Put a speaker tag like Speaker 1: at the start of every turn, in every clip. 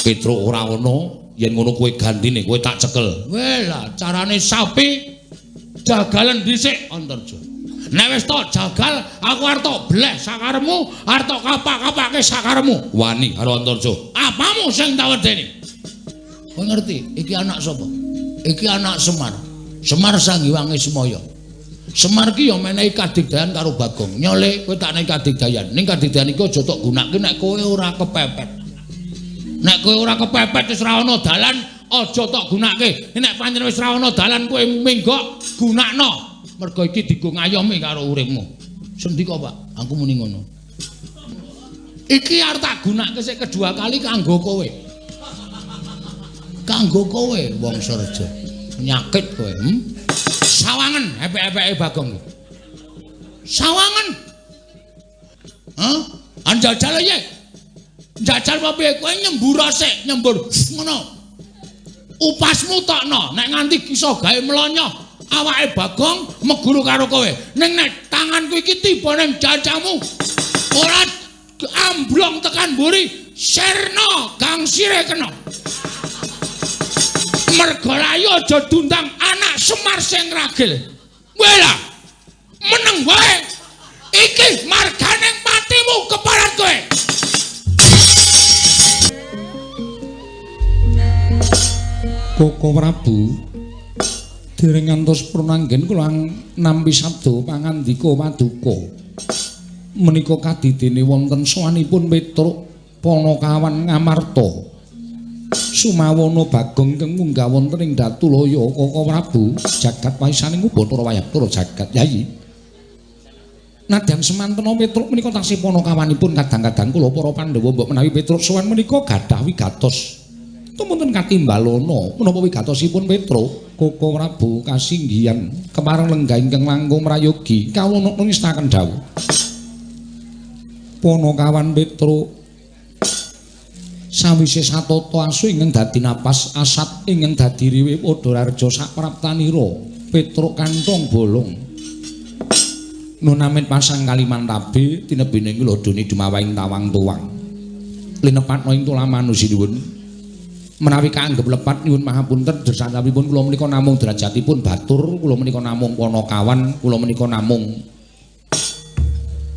Speaker 1: Petruk ora ana, yen ngono kowe gantine, kowe tak cekel. Weh lah, carane sapi jagalen dhisik Antarja. Nek wis tok jagal, aku arep tok bleh sakaremu, arep tok kapak-kapake sakaremu. Wani karo Antarja. Apamu sing tak wedeni? Kowe ngerti iki anak sapa? Iki anak Semar. Semar Sang Hyang Ismaya. Semar ki ya menehi kadigdayan karo Bagong. Nyole kowe tak nehi kadigdayan. Ning kadigdayan iki aja tok gunake nek kowe ora kepepet. Nek kowe ora kepepet wis ora ana dalan, aja tok gunake. Nek pancen wis ora ana dalan kowe minggok gunakno. Mergo iki dienggo ngayomi karo uripmu. Sendika, Pak, aku muni ngono. Iki arep tak gunake sik kedua kali kanggo kowe. Kanggo kowe wong Sarja. Penyakit kowe, Sawangen epek-epeke Bagong. Sawangen. Hah? Anjajal piye? Njajal apa piye? Kowe nyembur sik, nyembur ngono. Upasmu tokno, nek nganti iso gawe mlonyoh awake Bagong meguru karo kowe. Ning nek tanganku iki tiba ning jajamu, ora amblong tekan mburi, sirna gangsire kena. Merga layu aja dundang anak Semar sing ragil. Wela, meneng wae. Iki marganing patimu keparat kowe.
Speaker 2: Koko Prabu dereng ngantos purnanggen kula nampi sabda pangandika paduka. Menika kadidene wonten sowanipun Petruk Panakawan Ngamarta. Sumawana Bagong ingkang munggah wonten ing Datulaya Koko Prabu jagat waisaning Ubathara Wayabtara jagat Yayi. Nadyan semantena Petruk menika taksih panakawanipun kadang-kadang kula para Pandhawa mbok menawi Petruk sowan menika gadah wigatos. Tumunten katimbalana menapa wigatosipun Petruk Koko Prabu kasinggihan kepareng lenggah ingkang langkung prayogi kawula nistakaken dawuh. Panakawan Petruk sawise satata asu ingkang dadi napas asat ingkang dadi riwe padha raja sapraptanira Petruk kantong bolong. Nunamit pasang Kalimantabe tinebene lodone dumawaing tawang tuwang. Linepatna ing tulamanu sinuwun. Menawi kaanggep lepat nyuwun mahapunten dresanipun kula menika namung derajatipun batur, kula menika namung panakawan, kula menika namung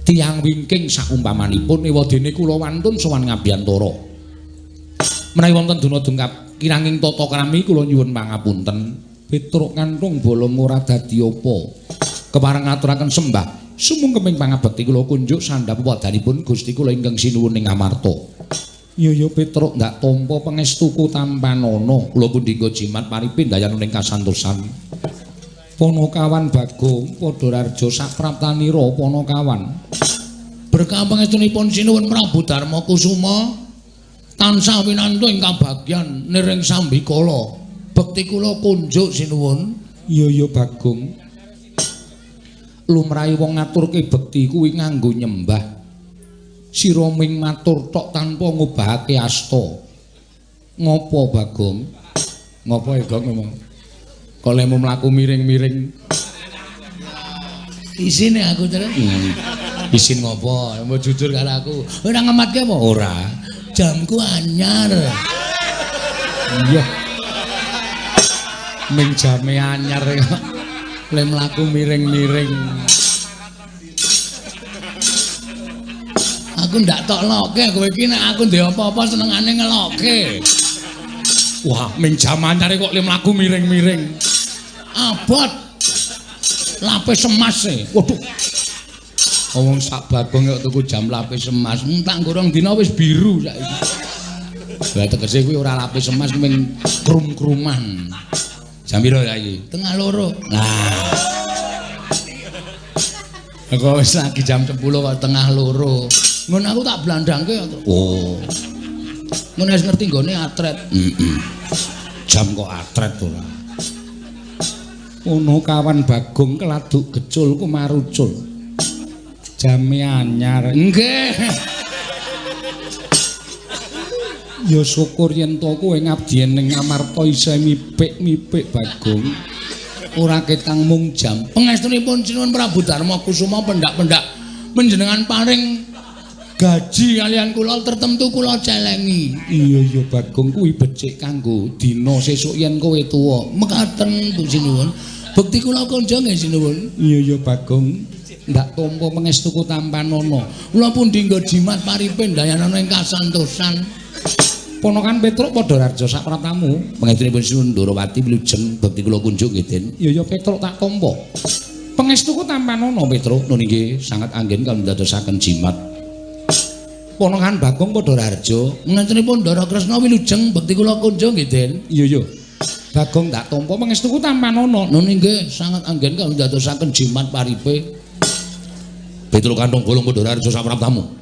Speaker 2: tiyang wingking saumpamanipun ewadene kula wantun sowan ngabiyantara. Menawi wonten duna dungkap kiranging tata krami kula nyuwun pangapunten. Petruk kantung bolong ora dadi apa. Kepareng ngaturaken sembah sumungkeming pangabekti kula kunjuk sandhap pepadhanipun Gusti kula ingkang sinuwun ing Amarta. Yo yo Petruk ndak tampa pangestuku tampanana kula pundi nggo jimat paripindayan ing kasantosan. Panakawan Bagong padha raja sapraptanira Panakawan.
Speaker 1: Berkah pangestunipun sinuwun Prabu Darma Kusuma tansah winantu ing kabagyan niring sambikala. Bekti kula kunjuk sinuwun.
Speaker 2: Yo yo Bagong. Lumrahe wong ngaturke bekti kuwi nganggo nyembah. Sira ming matur tok tanpa ngobahake asta. Ngopo Bagong? Ngopo ya Gong ngomong? Kok lemu mlaku miring-miring.
Speaker 1: Isine aku terus. Isin ngopo? Mbok jujur karo aku. Ora ngematke apa? Ora. Jamku anyar.
Speaker 2: Iya. Ming jame anyar kok. Le mlaku miring-miring.
Speaker 1: Aku ndak tok loke kowe iki nek aku ndek apa-apa senengane ngeloke.
Speaker 2: Wah, ming jam anyar kok le mlaku miring-miring.
Speaker 1: Abot. Lapis emas e.
Speaker 2: Waduh. Wong sak Bagong kok tuku jam lapis emas.
Speaker 1: Tak nggo rong dina wis biru saiki.
Speaker 2: Lah tegese kuwi ora lapis emas ming krum-kruman. Jam piro saiki?
Speaker 1: 1:30.
Speaker 2: Nah. Kok wis lagi jam 10 kok 1:30.
Speaker 1: Ngono aku tak blandangke ya.
Speaker 2: Oh.
Speaker 1: Ngono wis ngerti nggone atret.
Speaker 2: Heeh. Jam kok atret ora. Ono kawan Bagong keladuk gecul kumarucul. Jame anyar.
Speaker 1: Nggih.
Speaker 2: Ya syukur yen to kowe ngabdi ning Amarta isih mipik-mipik Bagong.
Speaker 1: Ora ketang mung jam. Pangestunipun Sinuwun Prabu Darma Kusuma pendak-pendak panjenengan paring Gaji kalian kula tertentu kula celengi.
Speaker 2: Iya iya Bagong kuwi becik kanggo dina sesuk yen kowe tuwa.
Speaker 1: Mekaten Bu sinuwun. Bekti kula konjo nggih sinuwun.
Speaker 2: Iya iya Bagong, ndak tampa pangestuku tampanana.
Speaker 1: Kula pundi nggo jimat paripe ndayanana ing kasantosan.
Speaker 2: Ponokan Petruk padha raja sak pratamu.
Speaker 1: Pangestunipun Sinuwun Ndorowati wilujeng bekti kula kunjung nggih Den.
Speaker 2: Iya iya Petruk tak tampa. Pangestuku tampanana Petruk.
Speaker 1: Nun inggih sanget anggen kang ndadosaken jimat.
Speaker 2: Ponokan Bagong padha raja.
Speaker 1: Ngantenipun Ndara Kresna wilujeng bekti kula kunjung nggih Den.
Speaker 2: Iya iya. Bagong tak tampa pangestuku tampanana.
Speaker 1: Nun inggih sanget anggen kang ndadosaken jimat paripe. Petruk kantong bolong padha raja sak pratamu.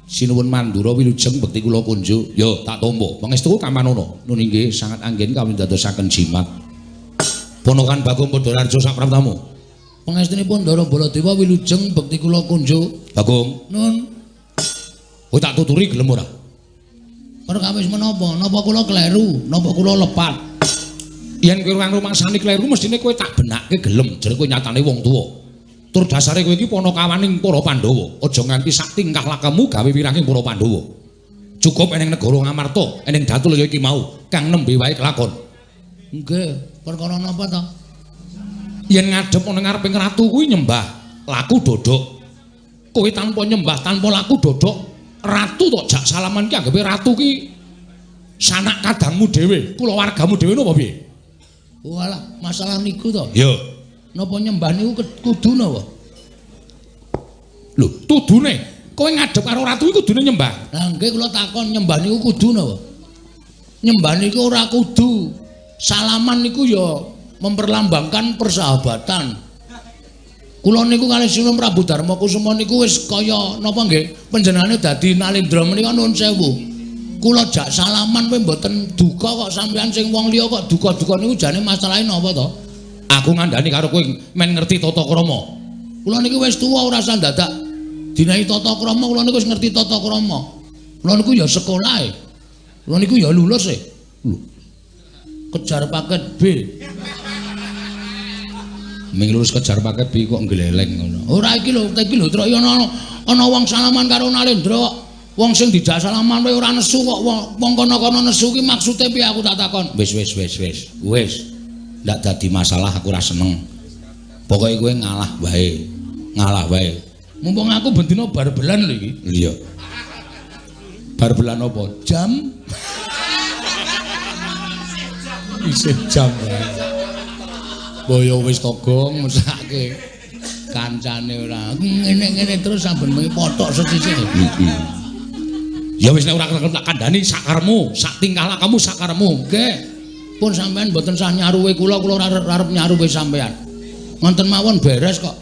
Speaker 2: Sinuwun Mandura wilujeng bekti kula kunjuk.
Speaker 1: Yo tak tampa.
Speaker 2: Pangestuku tampanana. Nun inggih sanget anggen kang ndadosaken jimat.
Speaker 1: Ponokan Bagong padha raja sak pratamu. Pangestunipun Ndara Baladewa wilujeng bekti kula kunjuk.
Speaker 2: Bagong.
Speaker 1: Nun.
Speaker 2: Kowe tak tuturi gelem ora?
Speaker 1: Perkawis menapa? Napa kula kleru? Napa kula lepat?
Speaker 2: Yen kowe ora rumangsani kleru mestine kowe tak benake gelem, jare kowe nyatane wong tuwa. Tur dasare kowe iki panakawaning para Pandhawa. Aja nganti sak tingkah lakemu gawe wiranging para Pandhawa. Cukup eneng negara Ngamarta, eneng datul ya iki mau kang nembe wae kelakon.
Speaker 1: Nggih, perkara napa to?
Speaker 2: Yen ngadhep ana ngareping ratu kuwi nyembah laku dodok. Kowe tanpa nyembah, tanpa laku dodok, ratu tok jak salaman ki anggape ratu ki sanak kadangmu dhewe, kulawargamu dhewe napa piye?
Speaker 1: Walah, masalah niku to.
Speaker 2: Ya.
Speaker 1: Napa nyembah niku kudu napa?
Speaker 2: Lho, tudune kowe ngadhep karo ratu iki kudune nyembah.
Speaker 1: Lah nggih kula takon nyembah niku kudu napa? Nyembah niku ora kudu. Salaman niku ya memperlambangkan persahabatan. Kula niku kalih Sinuwun Prabu Darma Kusuma niku wis kaya napa nggih panjenengane dadi Nalendra menika nuwun sewu. Kula jak salaman kowe mboten duka kok sampean sing wong liya kok duka-duka niku jane masalahe napa to?
Speaker 2: Aku ngandani karo kowe men ngerti tata krama.
Speaker 1: Kula niku wis tuwa ora usah dadak dinahi tata krama, kula niku wis ngerti tata krama. Kula niku ya sekolah e. Kula niku ya lulus e. Lho. Kejar paket B.
Speaker 2: Ming lulus kejar paket B kok ngleleng ngono.
Speaker 1: Ora iki lho, iki lho truk ana wong salaman karo Nalendra kok. Wong sing dijak salaman wae ora nesu kok wong kono-kono nesu ki maksude piye aku tak takon.
Speaker 2: Wis wis wis wis. Wis. Ndak dadi masalah aku ora seneng. Pokoke kowe ngalah wae. Ngalah wae.
Speaker 1: Mumpung aku bendina barbelan lho iki.
Speaker 2: Iya. Barbelan apa?
Speaker 1: Jam.
Speaker 2: Isih jam wae.
Speaker 1: Boyo wis togong mesake kancane ora ngene-ngene terus saben bengi pothok sesisih.
Speaker 2: Heeh. Ya wis nek ora tak kandhani sakaremu, sak tingkah lakamu sakaremu.
Speaker 1: Nggih. Pun sampean mboten sah nyaruwe kula, kula ora arep nyaruwe sampean. Ngoten mawon beres kok.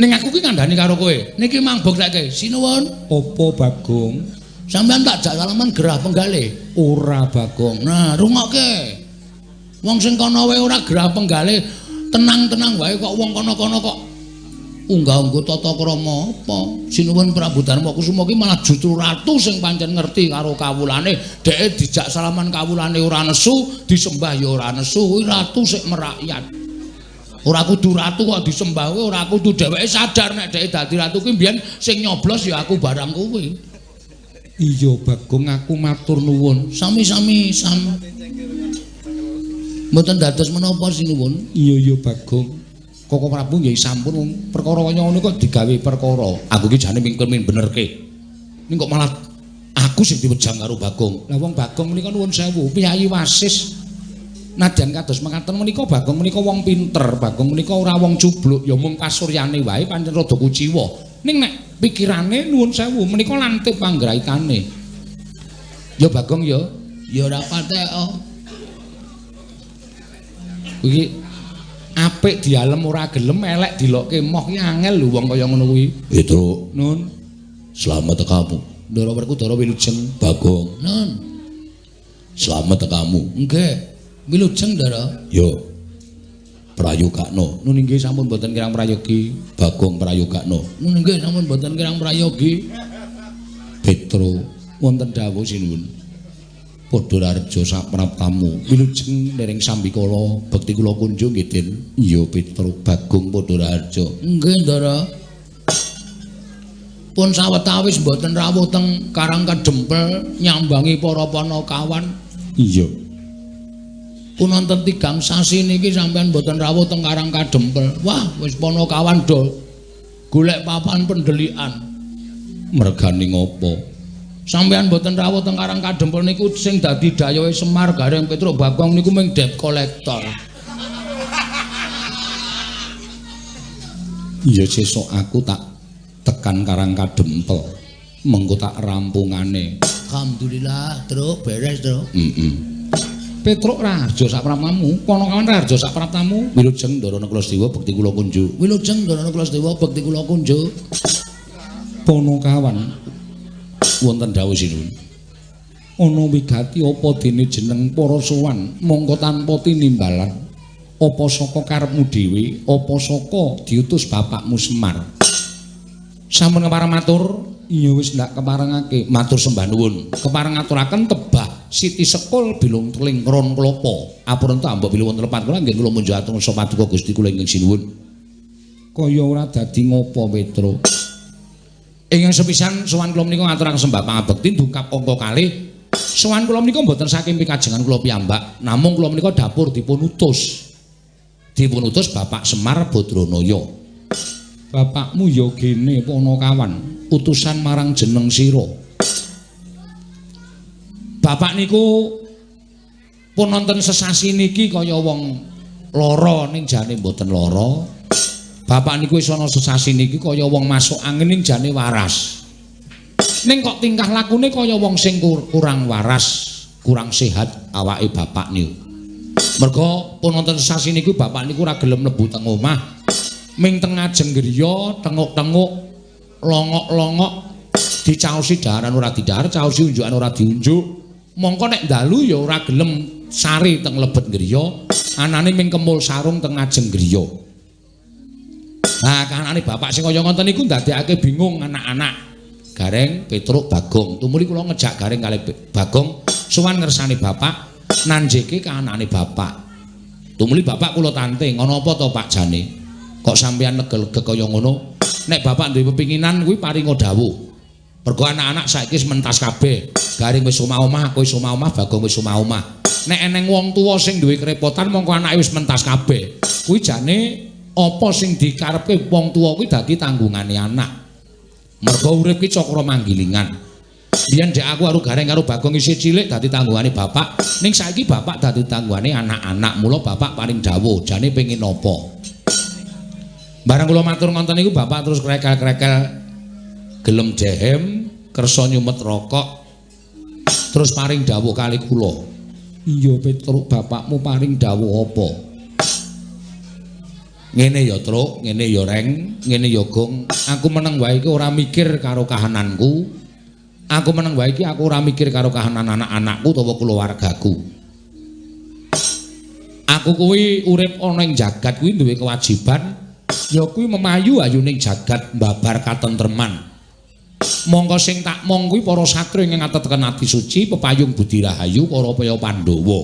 Speaker 2: Ning aku ki kandhani karo kowe.
Speaker 1: Niki mang buktekke. Sinuwun.
Speaker 2: Apa Bagong?
Speaker 1: Sampean tak jak salaman gerah penggale.
Speaker 2: Ora Bagong.
Speaker 1: Nah, rungokke. Wong sing kono wae ora gerah penggale, tenang-tenang wae kok wong kono-kono kok unggah-ungguh tata krama apa? Sinuwun Prabu Darma Kusuma ki malah justru ratu sing pancen ngerti karo kawulane, dheke dijak salaman kawulane ora nesu, disembah ya ora nesu, kuwi ratu sik merakyat. Ora kudu ratu kok disembah kuwi, ora kudu dheweke sadar nek dheke dadi ratu kuwi mbiyen sing nyoblos ya aku barang kuwi.
Speaker 2: Iya Bagong, aku matur nuwun.
Speaker 1: Sami-sami sam. Mboten dados menapa sinuwun?
Speaker 2: Iya iya Bagong. Koko Prabu nggih sampun perkara kaya ngono kok digawe perkara. Aku ki jane mingkir min benerke. Ning kok malah aku sing diwejang karo Bagong. Lah wong Bagong menika nuwun sewu, piyayi wasis. Nadyan kados mekaten menika Bagong menika wong pinter, Bagong menika ora wong cubluk, ya mung pasuryane wae pancen rada kuciwa. Ning nek pikirane nuwun sewu menika lantip panggraitane. Ya Bagong ya,
Speaker 1: ya ora patek.
Speaker 2: Iki apik dialem ora gelem, elek dilokke moh ki angel lho wong kaya ngono kuwi.
Speaker 1: Petruk,
Speaker 2: nun.
Speaker 1: Slamet kamu.
Speaker 2: Ndara Werkudara wilujeng.
Speaker 1: Bagong. Nun. Slamet kamu. Nggih. Wilujeng, Ndara.
Speaker 2: Yo.
Speaker 1: Prayogakno.
Speaker 2: Nun inggih sampun boten kirang prayogi.
Speaker 1: Bagong prayogakno. Nun inggih sampun boten kirang prayogi.
Speaker 2: Petro wonten dawuh sinuwun. Padha rareja sapraptamu. Wilujeng ndereng sambikala bekti kula kunjung nggih Den.
Speaker 1: Iya Petro. Bagong padha rareja.
Speaker 2: Nggih, Ndara.
Speaker 1: Pun sawetawis mboten rawuh teng Karang Kadempel nyambangi para panakawan.
Speaker 2: Iya.
Speaker 1: Pun wonten 3 sasi niki sampean mboten rawuh teng Karang Kadempel. Wah, wis panakawan do golek papan pendelikan.
Speaker 2: Mergane ngopo?
Speaker 1: Sampean mboten rawuh teng Karang Kadempel niku sing dadi dayohe Semar Gareng Petruk Bagong niku mung debt collector.
Speaker 2: Ya sesuk aku tak tekan Karang Kadempel, mengko tak rampungane.
Speaker 1: Alhamdulillah, Truk, beres, Truk.
Speaker 2: Heeh. Petruk Raharja sak praptamu, Panakawan Raharja sak praptamu. Wilujeng Ndara Kulasedewa bekti kula kunjuk.
Speaker 1: Wilujeng Ndara Kulasedewa bekti kula kunjuk.
Speaker 2: Panakawan wonten dawuh sinuwun. Ana wigati apa dene jeneng para sowan mongko tanpa tinimbalan. Apa saka karepmu dhewe, apa saka diutus bapakmu Semar. Sampun kepareng matur, iya wis ndak keparengake, matur sembah nuwun. Kepareng ngaturaken tebah siti sekul bilung teling ron klapa. Apurenta mbok bilih wonten lepat kula nggih kula munjuk atur ngersa paduka Gusti kula ingkang sinuwun. Kaya ora dadi ngopo Petruk. Ingkang sepisan sowan kula menika ngaturaken sembah pangabekti ndungkap angka kalih. Sowan kula menika mboten saking pikajengan kula piyambak, namung kula menika dapur dipun utus. Dipun utus Bapak Semar Badranaya. Bapakmu ya gene Panakawan, utusan marang jeneng sira. Bapak niku pun nonton sesasi niki kaya wong lara ning jane mboten lara. Bapak niku wis ana sesasi niki kaya wong masuk angin ning jane waras. Ning kok tingkah lakune kaya wong sing kurang waras, kurang sehat awake bapak niku. Merga pun nonton sesasi niku bapak niku ora gelem mlebu teng omah. Ming teng ngajeng griya tenguk-tenguk, longok-longok, dicaosi daharan ora didahar, caosi unjukan ora diunjuk. Mongko nek dalu ya ora gelem sare teng lebet griya, anane ming kemul sarung teng ngajeng griya. Nah, kahanane bapak sing kaya ngoten niku ndadekake bingung anak-anak. Gareng, Petruk, Bagong. Tumuli kula ngejak Gareng kalih Bagong sowan ngersane bapak, nanjeke kahanane bapak. Tumuli bapak kula tante, ngono apa to Pak jane? Kok sampeyan legel-legel kaya ngono? Nek bapak duwe pepinginan kuwi paringa dawuh. Mergo anak-anak saiki wis mentas kabeh. Gareng wis omah-omah, aku wis omah-omah, Bagong wis omah-omah. Nek eneng wong tuwa sing duwe kerepotan mongko anake wis mentas kabeh. Kuwi jane apa sing dikarepke wong tuwa kuwi dadi tanggungane anak. Mergo urip ki cakra manggilingan. Biyen dek aku karo Gareng karo Bagong isih cilik dadi tanggungane bapak, ning saiki bapak dadi tanggungane anak-anak. Mula bapak paring dawuh, jane pengin apa? Bareng kula matur ngonten niku bapak terus krekel-krekel gelem dehem, kersa nyumet rokok, terus paring dawuh kali kula. Iya Petruk, bapakmu paring dawuh apa? Ngene ya Truk, ngene ya Reng, ngene ya Gong. Aku meneng wae iki ora mikir karo kahananku. Aku meneng wae iki aku ora mikir karo kahanan anak-anakku utawa keluargaku. Aku kuwi urip ana ing jagat kuwi duwe kewajiban ya kuwi memayu ayuning jagat mbabar katentreman. Mongko sing tak mong kuwi para satria ingkang ateteken ati suci, pepayung budi rahayu para paya Pandhawa.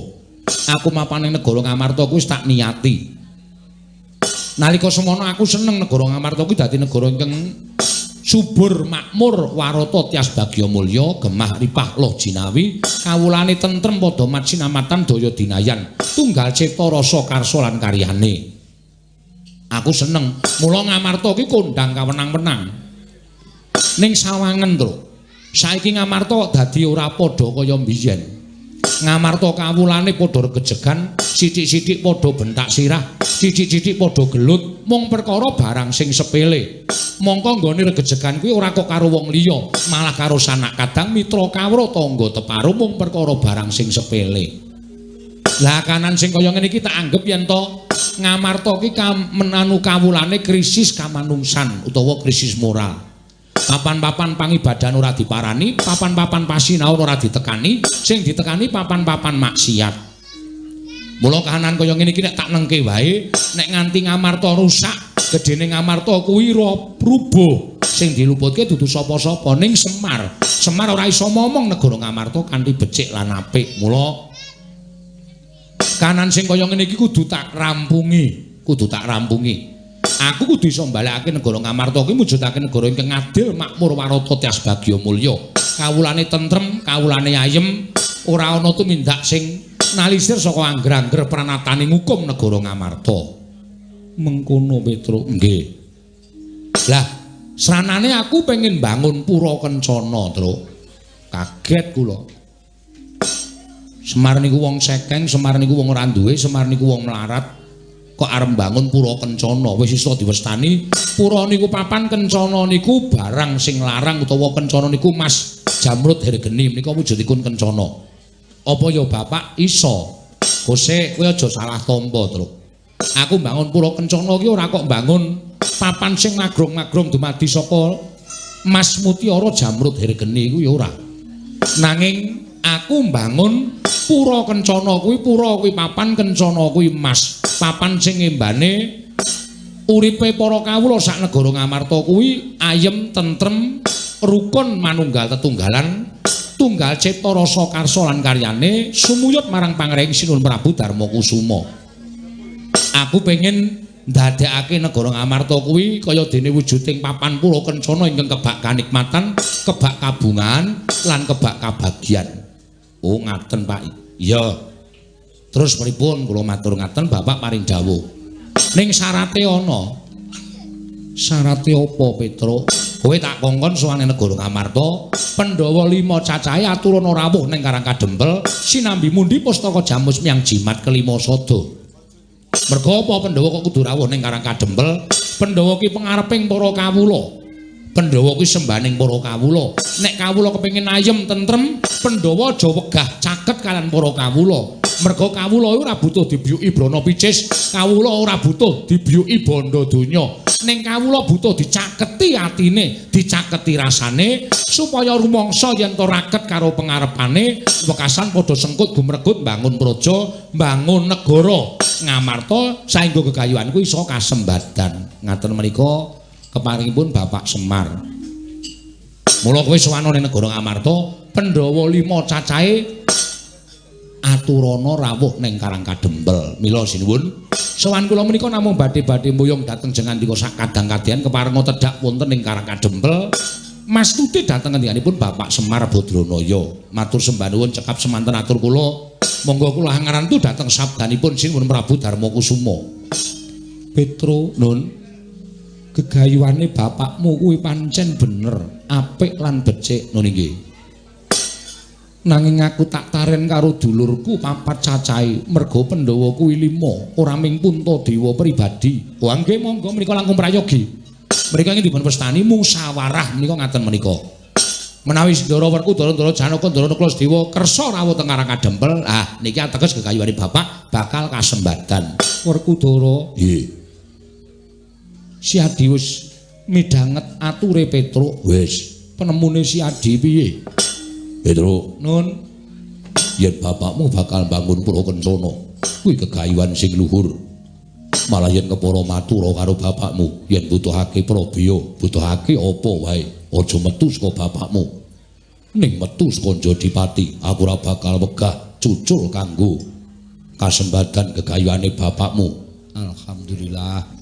Speaker 2: Aku mapan ing negara Ngamarta kuwi wis tak niati. Nalika semono aku seneng negara Ngamarta kuwi dadi negara ingkang subur makmur warata tias bagya mulya gemah ripah loh jinawi kawulane tentrem padha macinamatan daya dinayan tunggal cipta rasa karsa lan karyane. Aku seneng mula Ngamarta kuwi kondang kawenang-wenang. Ning sawangen, Truk. Saiki Ngamarta dadi ora padha kaya mbiyen. Ngamarta kawulane padha regejegan, sithik-sithik padha bentak sirah, sithik-sithik padha gelut mung perkara barang sing sepele. Mongko nggone regejegan kuwi ora kok karo wong liya, malah karo sanak kadang mitra kawruh tangga teparo mung perkara barang sing sepele. Lah kanan sing kaya ngene iki tak anggep yen to Ngamarta iki menanu kawulane krisis kamanungsan utawa krisis moral. Papan-papan pangibadahan ora diparani, papan-papan pasinaon ora ditekani, sing ditekani papan-papan maksiat. Mula kahanan kaya ngene iki nek tak nengke wae, nek nganti Ngamarta rusak, gedene Ngamarta kuwi rubuh. Sing diluputke dudu sapa-sapa ning Semar. Semar ora iso momong negara Ngamarta kanthi becik lan apik. Mula kahanan sing kaya ngene iki kudu tak rampungi, kudu tak rampungi.
Speaker 1: Aku kudu iso mbalekake negara Ngamarta kuwi mujudake negara ingkang adil, makmur, warata, tias bagya mulya. Kawulane tentrem, kawulane ayem, ora ana tumindak sing nalisir saka angger-angger pranatane ngukum negara Ngamarta. Mengkono Petruk. Nggih. Lah, sranane aku pengen bangun pura kencana, Truk. Kaget kula. Semar niku wong sekeng, Semar niku wong ora duwe, Semar niku wong melarat. Kok arep bangun pura kencana? Wis iso diwestani pura niku papan kencana niku barang sing larang utawa kencana niku mas jamrud hergeni menika wujudipun kencana. Apa ya bapak iso? Kose kowe aja salah tampa, Truk. Aku bangun pura kencana ki ora kok bangun papan sing magrong-magrong dumadi saka mas mutiara jamrud hergeni iku ya ora. Nanging aku mbangun pura kencana kuwi, pura kuwi papan, kencana kuwi mas. Papan sing ngembane uripe para kawula sak negara Ngamarta kuwi ayem, tentrem, rukun, manunggal tetunggalan, tunggal cipta rasa karsa lan karyane sumuyut marang pangring Sinuhun Prabu Darma Kusuma. Aku pengen ndadekake negara Ngamarta kuwi kaya dene wujuding papan pura kencana ingkang kebak kanikmatan, kebak kabungan lan kebak kabagyan. Oh ngaten Pak. Iya. Terus pripun kula matur ngaten bapak paring dawuh. Ning syarate ana. Syarate apa Petruk? Kowe tak kongkon sowan negara Ngamarta, Pandhawa 5 cacahe aturana rawuh ning Karang Kadempel sinambi mundi pustaka jamus miyang jimat kelima sada. Merga apa Pandhawa kok kudu rawuh ning Karang Kadempel? Pandhawa ki pengareping para kawula. Pandhawa kuwi sembaning para kawula. Nek kawula kepengin ayem tentrem, Pandhawa aja wegah caket kalian para kawula. Merga kawula ora butuh dibiyuki brana picis, kawula ora butuh dibiyuki bondo donya. Ning kawula butuh dicaketi atine, dicaketi rasane supaya rumangsa yen to raket karo pengarepane, wekasan padha sengkut gumregut mbangun praja, mbangun negara Ngamarta saengga gegayuhanku iso kasembadan. Ngaten menika keparingipun Bapak Semar. Mula kowe sowan ning negara Ngamarta, Pandhawa 5 cacahe aturana rawuh ning Karang Kadempel. Mila sinuwun, sowan kula menika namung badhe-badhe mboyong dhateng jengandika sak kadang-kadyan keparenga tedhak wonten ing Karang Kadempel. Mastuti dhateng ngendikanipun Bapak Semar Badranaya. Matur sembah nuwun cekap semanten atur kula. Monggo kula hangarantu dhateng sabdanipun Sinuhun Prabu Darma Kusuma. Petro, nun, gegayuhane bapakmu kuwi pancen bener, apik lan becik. Nun inggih. Nanging aku tak taren karo dulurku papat cacahe, merga Pandhawa kuwi 5, ora ming Puntadewa pribadi. Wah nggih monggo menika langkung prayogi. Mriko ingkang dipun wastani musyawarah menika ngaten menika. Menawi Ndara Werkudara, Ndara Janaka, Ndara Nakula Sadewa kersa rawuh teng Karang Kadempel, ah niki ateges gegayuhane bapak bakal kasembadan. Werkudara, nggih. Si Adi wis midhanget ature Petruk. Wis, penemune si Adi piye? Petruk, nun, yen bapakmu bakal bangun pura kencana, kuwi gegayuhan sing luhur. Malah yen kepara matura karo bapakmu, yen butuhake prabeya, butuhake apa wae, aja metu saka bapakmu. Ning metu saka Jodipati, aku ora bakal wegah cucul kanggo kasembadan gegayuhane bapakmu. Alhamdulillah.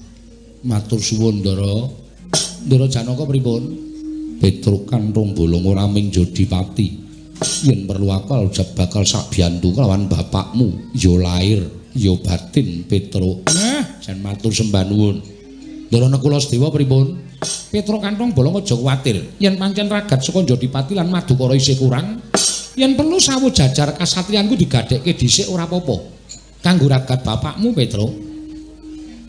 Speaker 1: Matur suwun Ndara. Ndara Janaka pripun? Petruk kanthong bolong ora ming Jodipati. Yen perlu akal bakal sabiyantu kelawan bapakmu, ya lair, ya batin Petruk. Jan matur sembah nuwun. Ndara Nakula Sadewa pripun? Petruk kanthong bolong aja kuwatir. Yen pancen ragat saka Jodipati lan Madukara isih kurang, yen perlu sawu jajar kasatriyanku digadhekke dhisik ora apa-apa. Kanggo ragat bapakmu Petruk.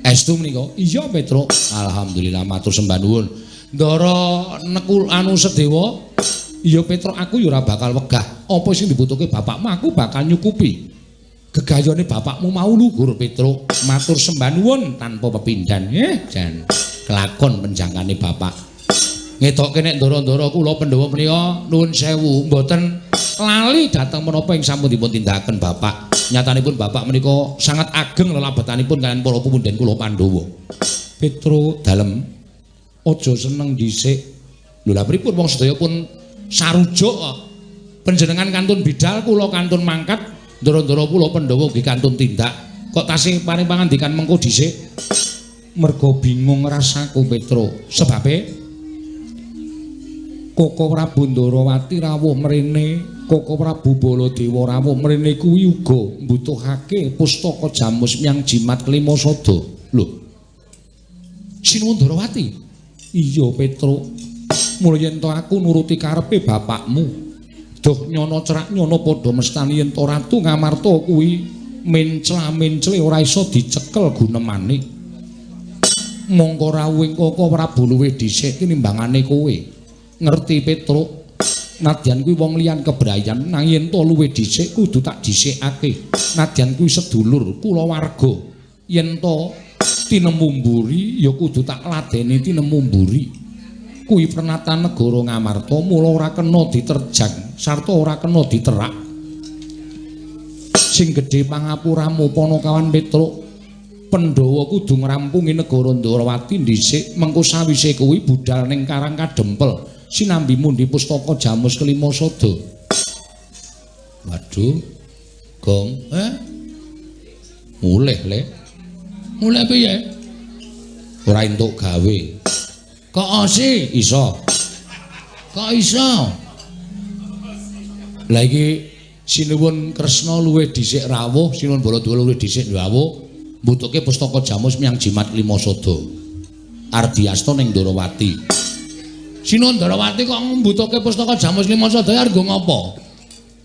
Speaker 1: Estu menika? Iya Petruk. Alhamdulillah matur sembah nuwun. Ndara Nekul anu Sadewa, iya Petruk aku ya ora bakal wegah. Apa sing dibutuhke bapakmu aku bakal nyukupi. Gegayone bapakmu mau luhur Petruk. Matur sembah nuwun tanpa pepindhan. Jan kelakon penjangkane bapak. Ngetokke nek ndara-ndara kula Pandhawa menika nuwun sewu mboten lali dhateng menapa ing sampun dipun tindakaken bapak. Nyatanipun bapak menika sangat ageng lelabetanipun kaliyan para pepundhen kula Pandhawa. Petruk dalem aja seneng dhisik. Lho lha pripun wong sedaya pun sarujuk kok. Panjenengan kantun bidal, kula kantun mangkat, ndara-ndara kula Pandhawa ugi kantun tindak. Kok tasih paring pangandikan mengko dhisik?
Speaker 2: Mergo bingung rasaku Petro. Sebabe Koko Prabu Ndarawati rawuh mrene, Koko Prabu Baladewa rawuh mrene kuwi uga mbutuhake pustaka jamus miang jimat kelima sada. Lho. Sinuwun Ndarawati? Iya Petro. Mula yen to aku nuruti karepe bapakmu. Duh nyono cerak nyono padha mestani yen to Ratu Ngamarta kuwi mencla-mencle ora iso dicekel gunemane. Mongko rawuhing Koko Prabu luwih dhisik tinimbangane kowe. Ngerti Petruk, nadyan kuwi wong liyan kebrayan nang yen to luwih dhisik kudu tak dhisikake. Nadyan kuwi sedulur kulawarga, yen to tinemu mburi ya kudu tak ladeni tinemu mburi. Kuwi pernatan negara Ngamarta mula ora kena diterjang sarta ora kena diterak. Sing gedhe pangapuramu Panakawan Petruk, Pandhawa kudu ngrampungi negara Ndarawati dhisik, mengko sawise kuwi budal ning Karang Kadempel sinambi mundi pustaka jamus kelima sada.
Speaker 1: Waduh, Gong, mulih le. Mulih piye? Ora entuk gawe. Kok osi? Iso. Kok iso?
Speaker 2: Lah iki Sinuwun Kresna luwih dhisik rawuh, Sinuwun Baladewa luwih dhisik rawuh, mbutuhke pustaka jamus miang jimat lima sada. Ardiasta ning Ndarawati.
Speaker 1: Sinuwun Ndarawati kok mbutuhke pustaka jamus lima sada arep nggo ngapa?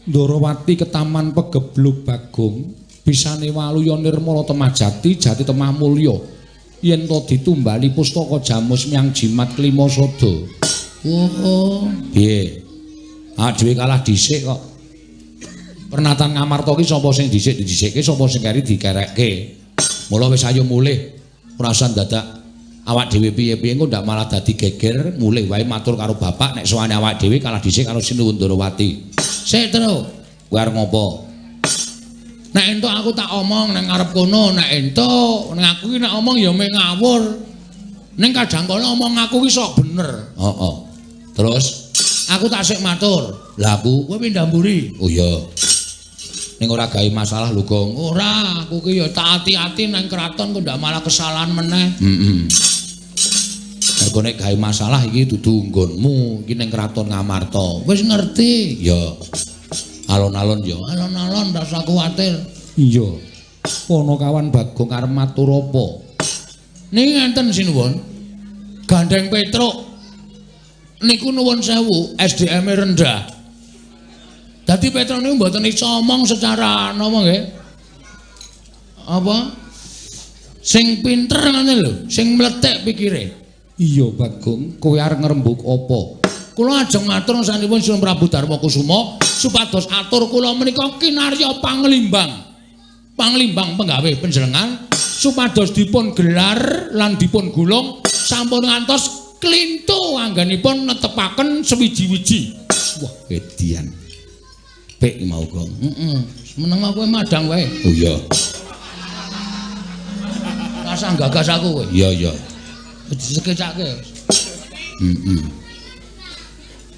Speaker 2: Ndarawati ketaman pegeblug Bagong, bisane waluya nirmala temah jati, jati temah mulya. Yen to ditumbali pustaka jamus miang jimat kelima sada.
Speaker 1: Oh,
Speaker 2: piye? Ah dhewe kalah dhisik kok. Pernatan Ngamarta ki sapa sing dhisik didhisikke, sapa sing keri dikerekke. Mula wis ayo mulih, ora usah dadak awak dhewe piye-piye engko ndak malah dadi geger, mulih wae matur karo bapak nek sowane awak dhewe kalah dhisik karo Sinuwun Ndarawati.
Speaker 1: Sik, Tru.
Speaker 2: Kowe arep ngopo?
Speaker 1: Nek entuk aku tak omong nang ngarep kono, nek entuk nek aku ki nek omong ya mung ngawur. Ning kadang kala omong aku ki sok bener.
Speaker 2: Heeh. Terus
Speaker 1: aku tak sik matur.
Speaker 2: Lah aku
Speaker 1: kowe pindah mburi.
Speaker 2: Oh iya. Ning ora gawe masalah lho, Gong.
Speaker 1: Ora, aku ki ya tak ati-ati nang kraton kok ndak malah kesalahan meneh.
Speaker 2: Heeh. Mergo nek gawe masalah iki dudu nggonmu, iki ning kraton Ngamarta.
Speaker 1: Wis ngerti.
Speaker 2: Ya. Alon-alon ya.
Speaker 1: Alon-alon ndak usah kuwatir.
Speaker 2: Iya. Panakawan Bagong arep matur apa?
Speaker 1: Niki ngenten sinuwun. Gandeng Petruk niku nuwun sewu, SDM-e rendah. Dadi Petruk niku mboten iso omong secara napa nggih? Apa? Sing pinter ngene lho, sing mlethek pikire.
Speaker 2: Iya Bagong, kowe arep ngrembug apa?
Speaker 1: Kula ajeng matur sanipun Sinuwun Prabu Darma Kusuma supados atur kula menika kinarya panglimbang. Panglimbang penggawe panjenengan supados dipun gelar lan dipun gulung sampun ngantos klintu anggenipun netepaken sewiji-wiji.
Speaker 2: Wah, edian. Pek mau Gong.
Speaker 1: Heeh. Meneng kowe madang wae.
Speaker 2: Oh iya.
Speaker 1: Rasah gagas aku kowe.
Speaker 2: Iya, iya.
Speaker 1: Disekecake.
Speaker 2: Heeh.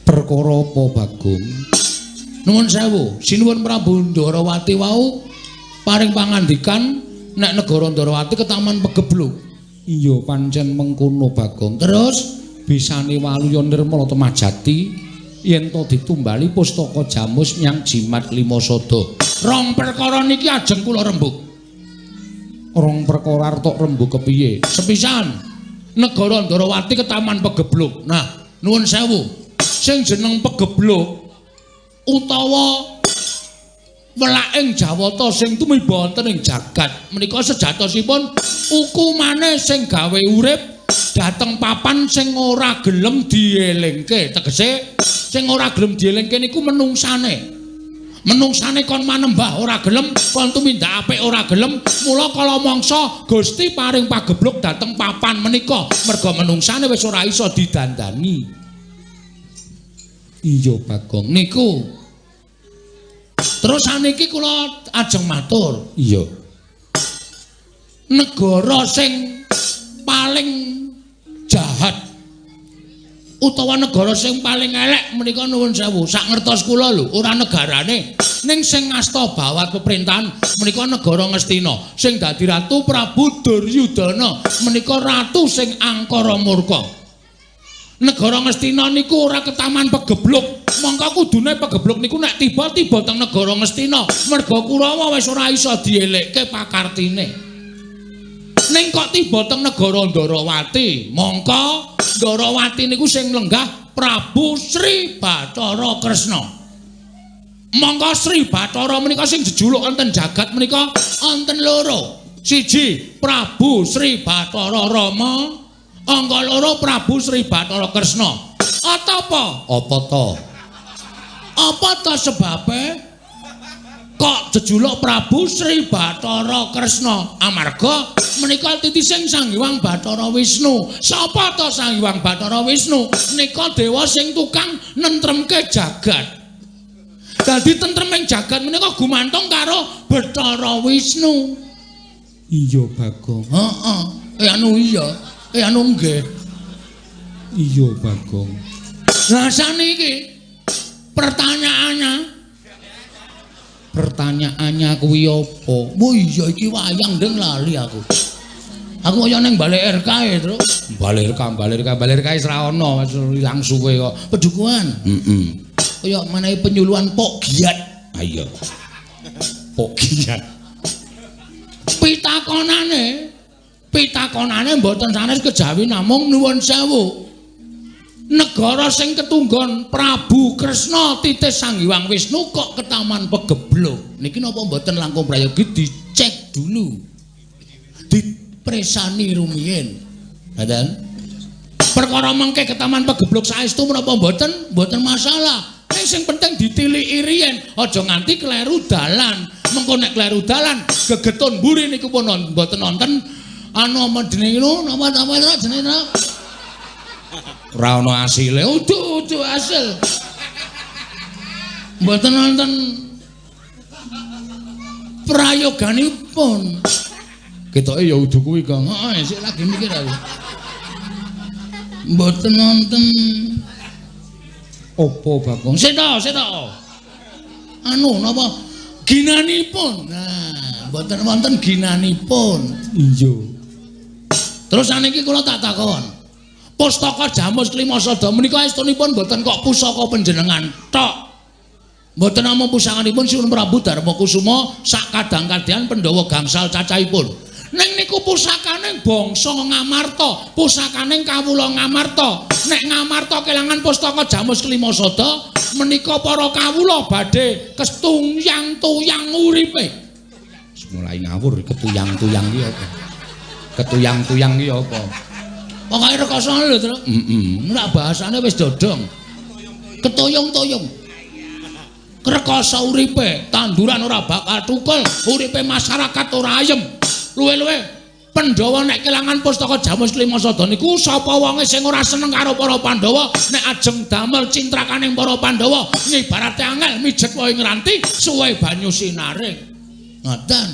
Speaker 2: Perkara apa Bagong?
Speaker 1: Nuwun sewu, Sinuwun Prabu Ndarawati wau paring pangandikan nek negara Ndarawati ketaman pegeblug.
Speaker 2: Iya pancen mengkono Bagong.
Speaker 1: Terus
Speaker 2: bisane waluya nirmala temah jati yen to ditumbali pustaka jamus nyang jimat lima sada.
Speaker 1: Rong perkara niki ajeng kula rembug.
Speaker 2: Rong perkara arep tok rembug kepiye?
Speaker 1: Sepisan, negara Ndarawati ketaman pegeblug. Nah, nuwun sewu, sing jeneng pegeblug utawa welaking Jawata sing tumiba wonten ing jagat menika sejatosipun hukumane sing gawe urip dhateng papan sing ora gelem dielingke. Tegese sing ora gelem dielingke niku menungsane. Menungsane kon manembah ora gelem, kon tumindak apik ora gelem, mula kala mangsa Gusti paring pageblug dhateng papan menika merga menungsane wis ora iso didandani.
Speaker 2: Iya Bagong
Speaker 1: niku. Terus saniki kula ajeng matur.
Speaker 2: Iya.
Speaker 1: Negara sing paling jahat Utawa negara sing paling elek menika nuwun sewu, sak ngertos kula lho, ora negarane. Ning sing ngasta bawat pemerintahan menika negara Ngastina, sing dadi ratu Prabu Duryudana menika ratu sing angkara murka. Negara Ngastina niku ora ketaman pegebluk. Mongko kudune pegebluk niku nek tiba-tiba teng negara Ngastina, merga Kurawa wis ora iso dielekke pakartine. Ning kok tiba teng negara Ndarawati, mongko Ndarawati niku sing lenggah Prabu Sri Bathara Kresna. Mongko Sri Bathara menika sing jejuluk wonten jagat menika wonten loro. Siji Prabu Sri Bathara Rama, angka loro Prabu Sri Bathara Kresna. Apa? Apa to? Apa to sebabe kok jejuluk Prabu Sri Bathara Kresna? Amarga menika titising Sang Hyang Bathara Wisnu. Sapa to Sang Hyang Bathara Wisnu? Nika dewa sing tukang nentremke jagat. Dadi tentreming jagat menika gumantung karo Bathara Wisnu.
Speaker 2: Iya, Bagong.
Speaker 1: Heeh. Anu iya. Anu nggih.
Speaker 2: Iya, Bagong.
Speaker 1: Lah saniki pertanyaannya kuwi apa? Oh iya iki wayang ndeng lali aku. Aku kaya ning Balai RK e, Truk. Balai RK, Balai RK, Balai RK wis ra ono, wis ilang suwe kok. Pedukuhan. Heeh. Kaya menehi penyuluhan Pok Giat. Ha iya. Pok Giat. Pitakonane mboten sanes kejawi namung nuwun sewu. Negara sing ketunggon Prabu Kresna titis Sang Hyang Wisnu kok ketaman pegebluk. Niki napa mboten langkung prayogi dicek dulu. Dipresani rumiyin. Ngoten. Perkara mengke ketaman pegebluk saestu menapa mboten? Mboten masalah. Ning sing penting ditiliki riyen, aja nganti kleru dalan. Mengko nek kleru dalan gegetun mburi niku pun mboten wonten anu apa jenenge napa napa jenenge ora ana asile. Udu-udu asil. Mboten wonten prayoganipun. Ketoke ya udu kuwi, Kang. Heeh, sik lagi mikir aku. Mboten wonten
Speaker 2: apa, Bagong?
Speaker 1: Sik to, sik to. Anu napa ginanipun. Nah, mboten wonten ginanipun.
Speaker 2: Iya.
Speaker 1: Terus saniki kula tak takon. Pustaka Jamus Klimasada menika estunipun mboten kok pusaka panjenengan tok. Mboten namung pusakanipun Sinuwun Prabu Darmakusuma sak kadang-kadang Pandhawa gangsal cacahipun. Ning niku pusakane bangsa Ngamarta, pusakane kawula Ngamarta. Nek Ngamarta kelangan pustaka Jamus Klimasada menika para kawula badhe kestuyang-tuyang uripe. Mulai ngawur ketuyang-tuyang iki apa? Ketuyang-tuyang iki apa? Pokoke rekoso lho, Truk. Heeh. Nek bahasane wis dodong. Ketuyung-tuyung. Rekoso uripe, tanduran ora bakal tukul, uripe masyarakat ora ayem. Luwe-luwe Pandhawa nek kelangan pustaka Jamus Klimasada niku sapa wonge sing ora seneng karo para Pandhawa nek ajeng damel cintrakaning para Pandhawa ngibarate angel mijet wae ngranti suwe banyu sinare. Ngoten.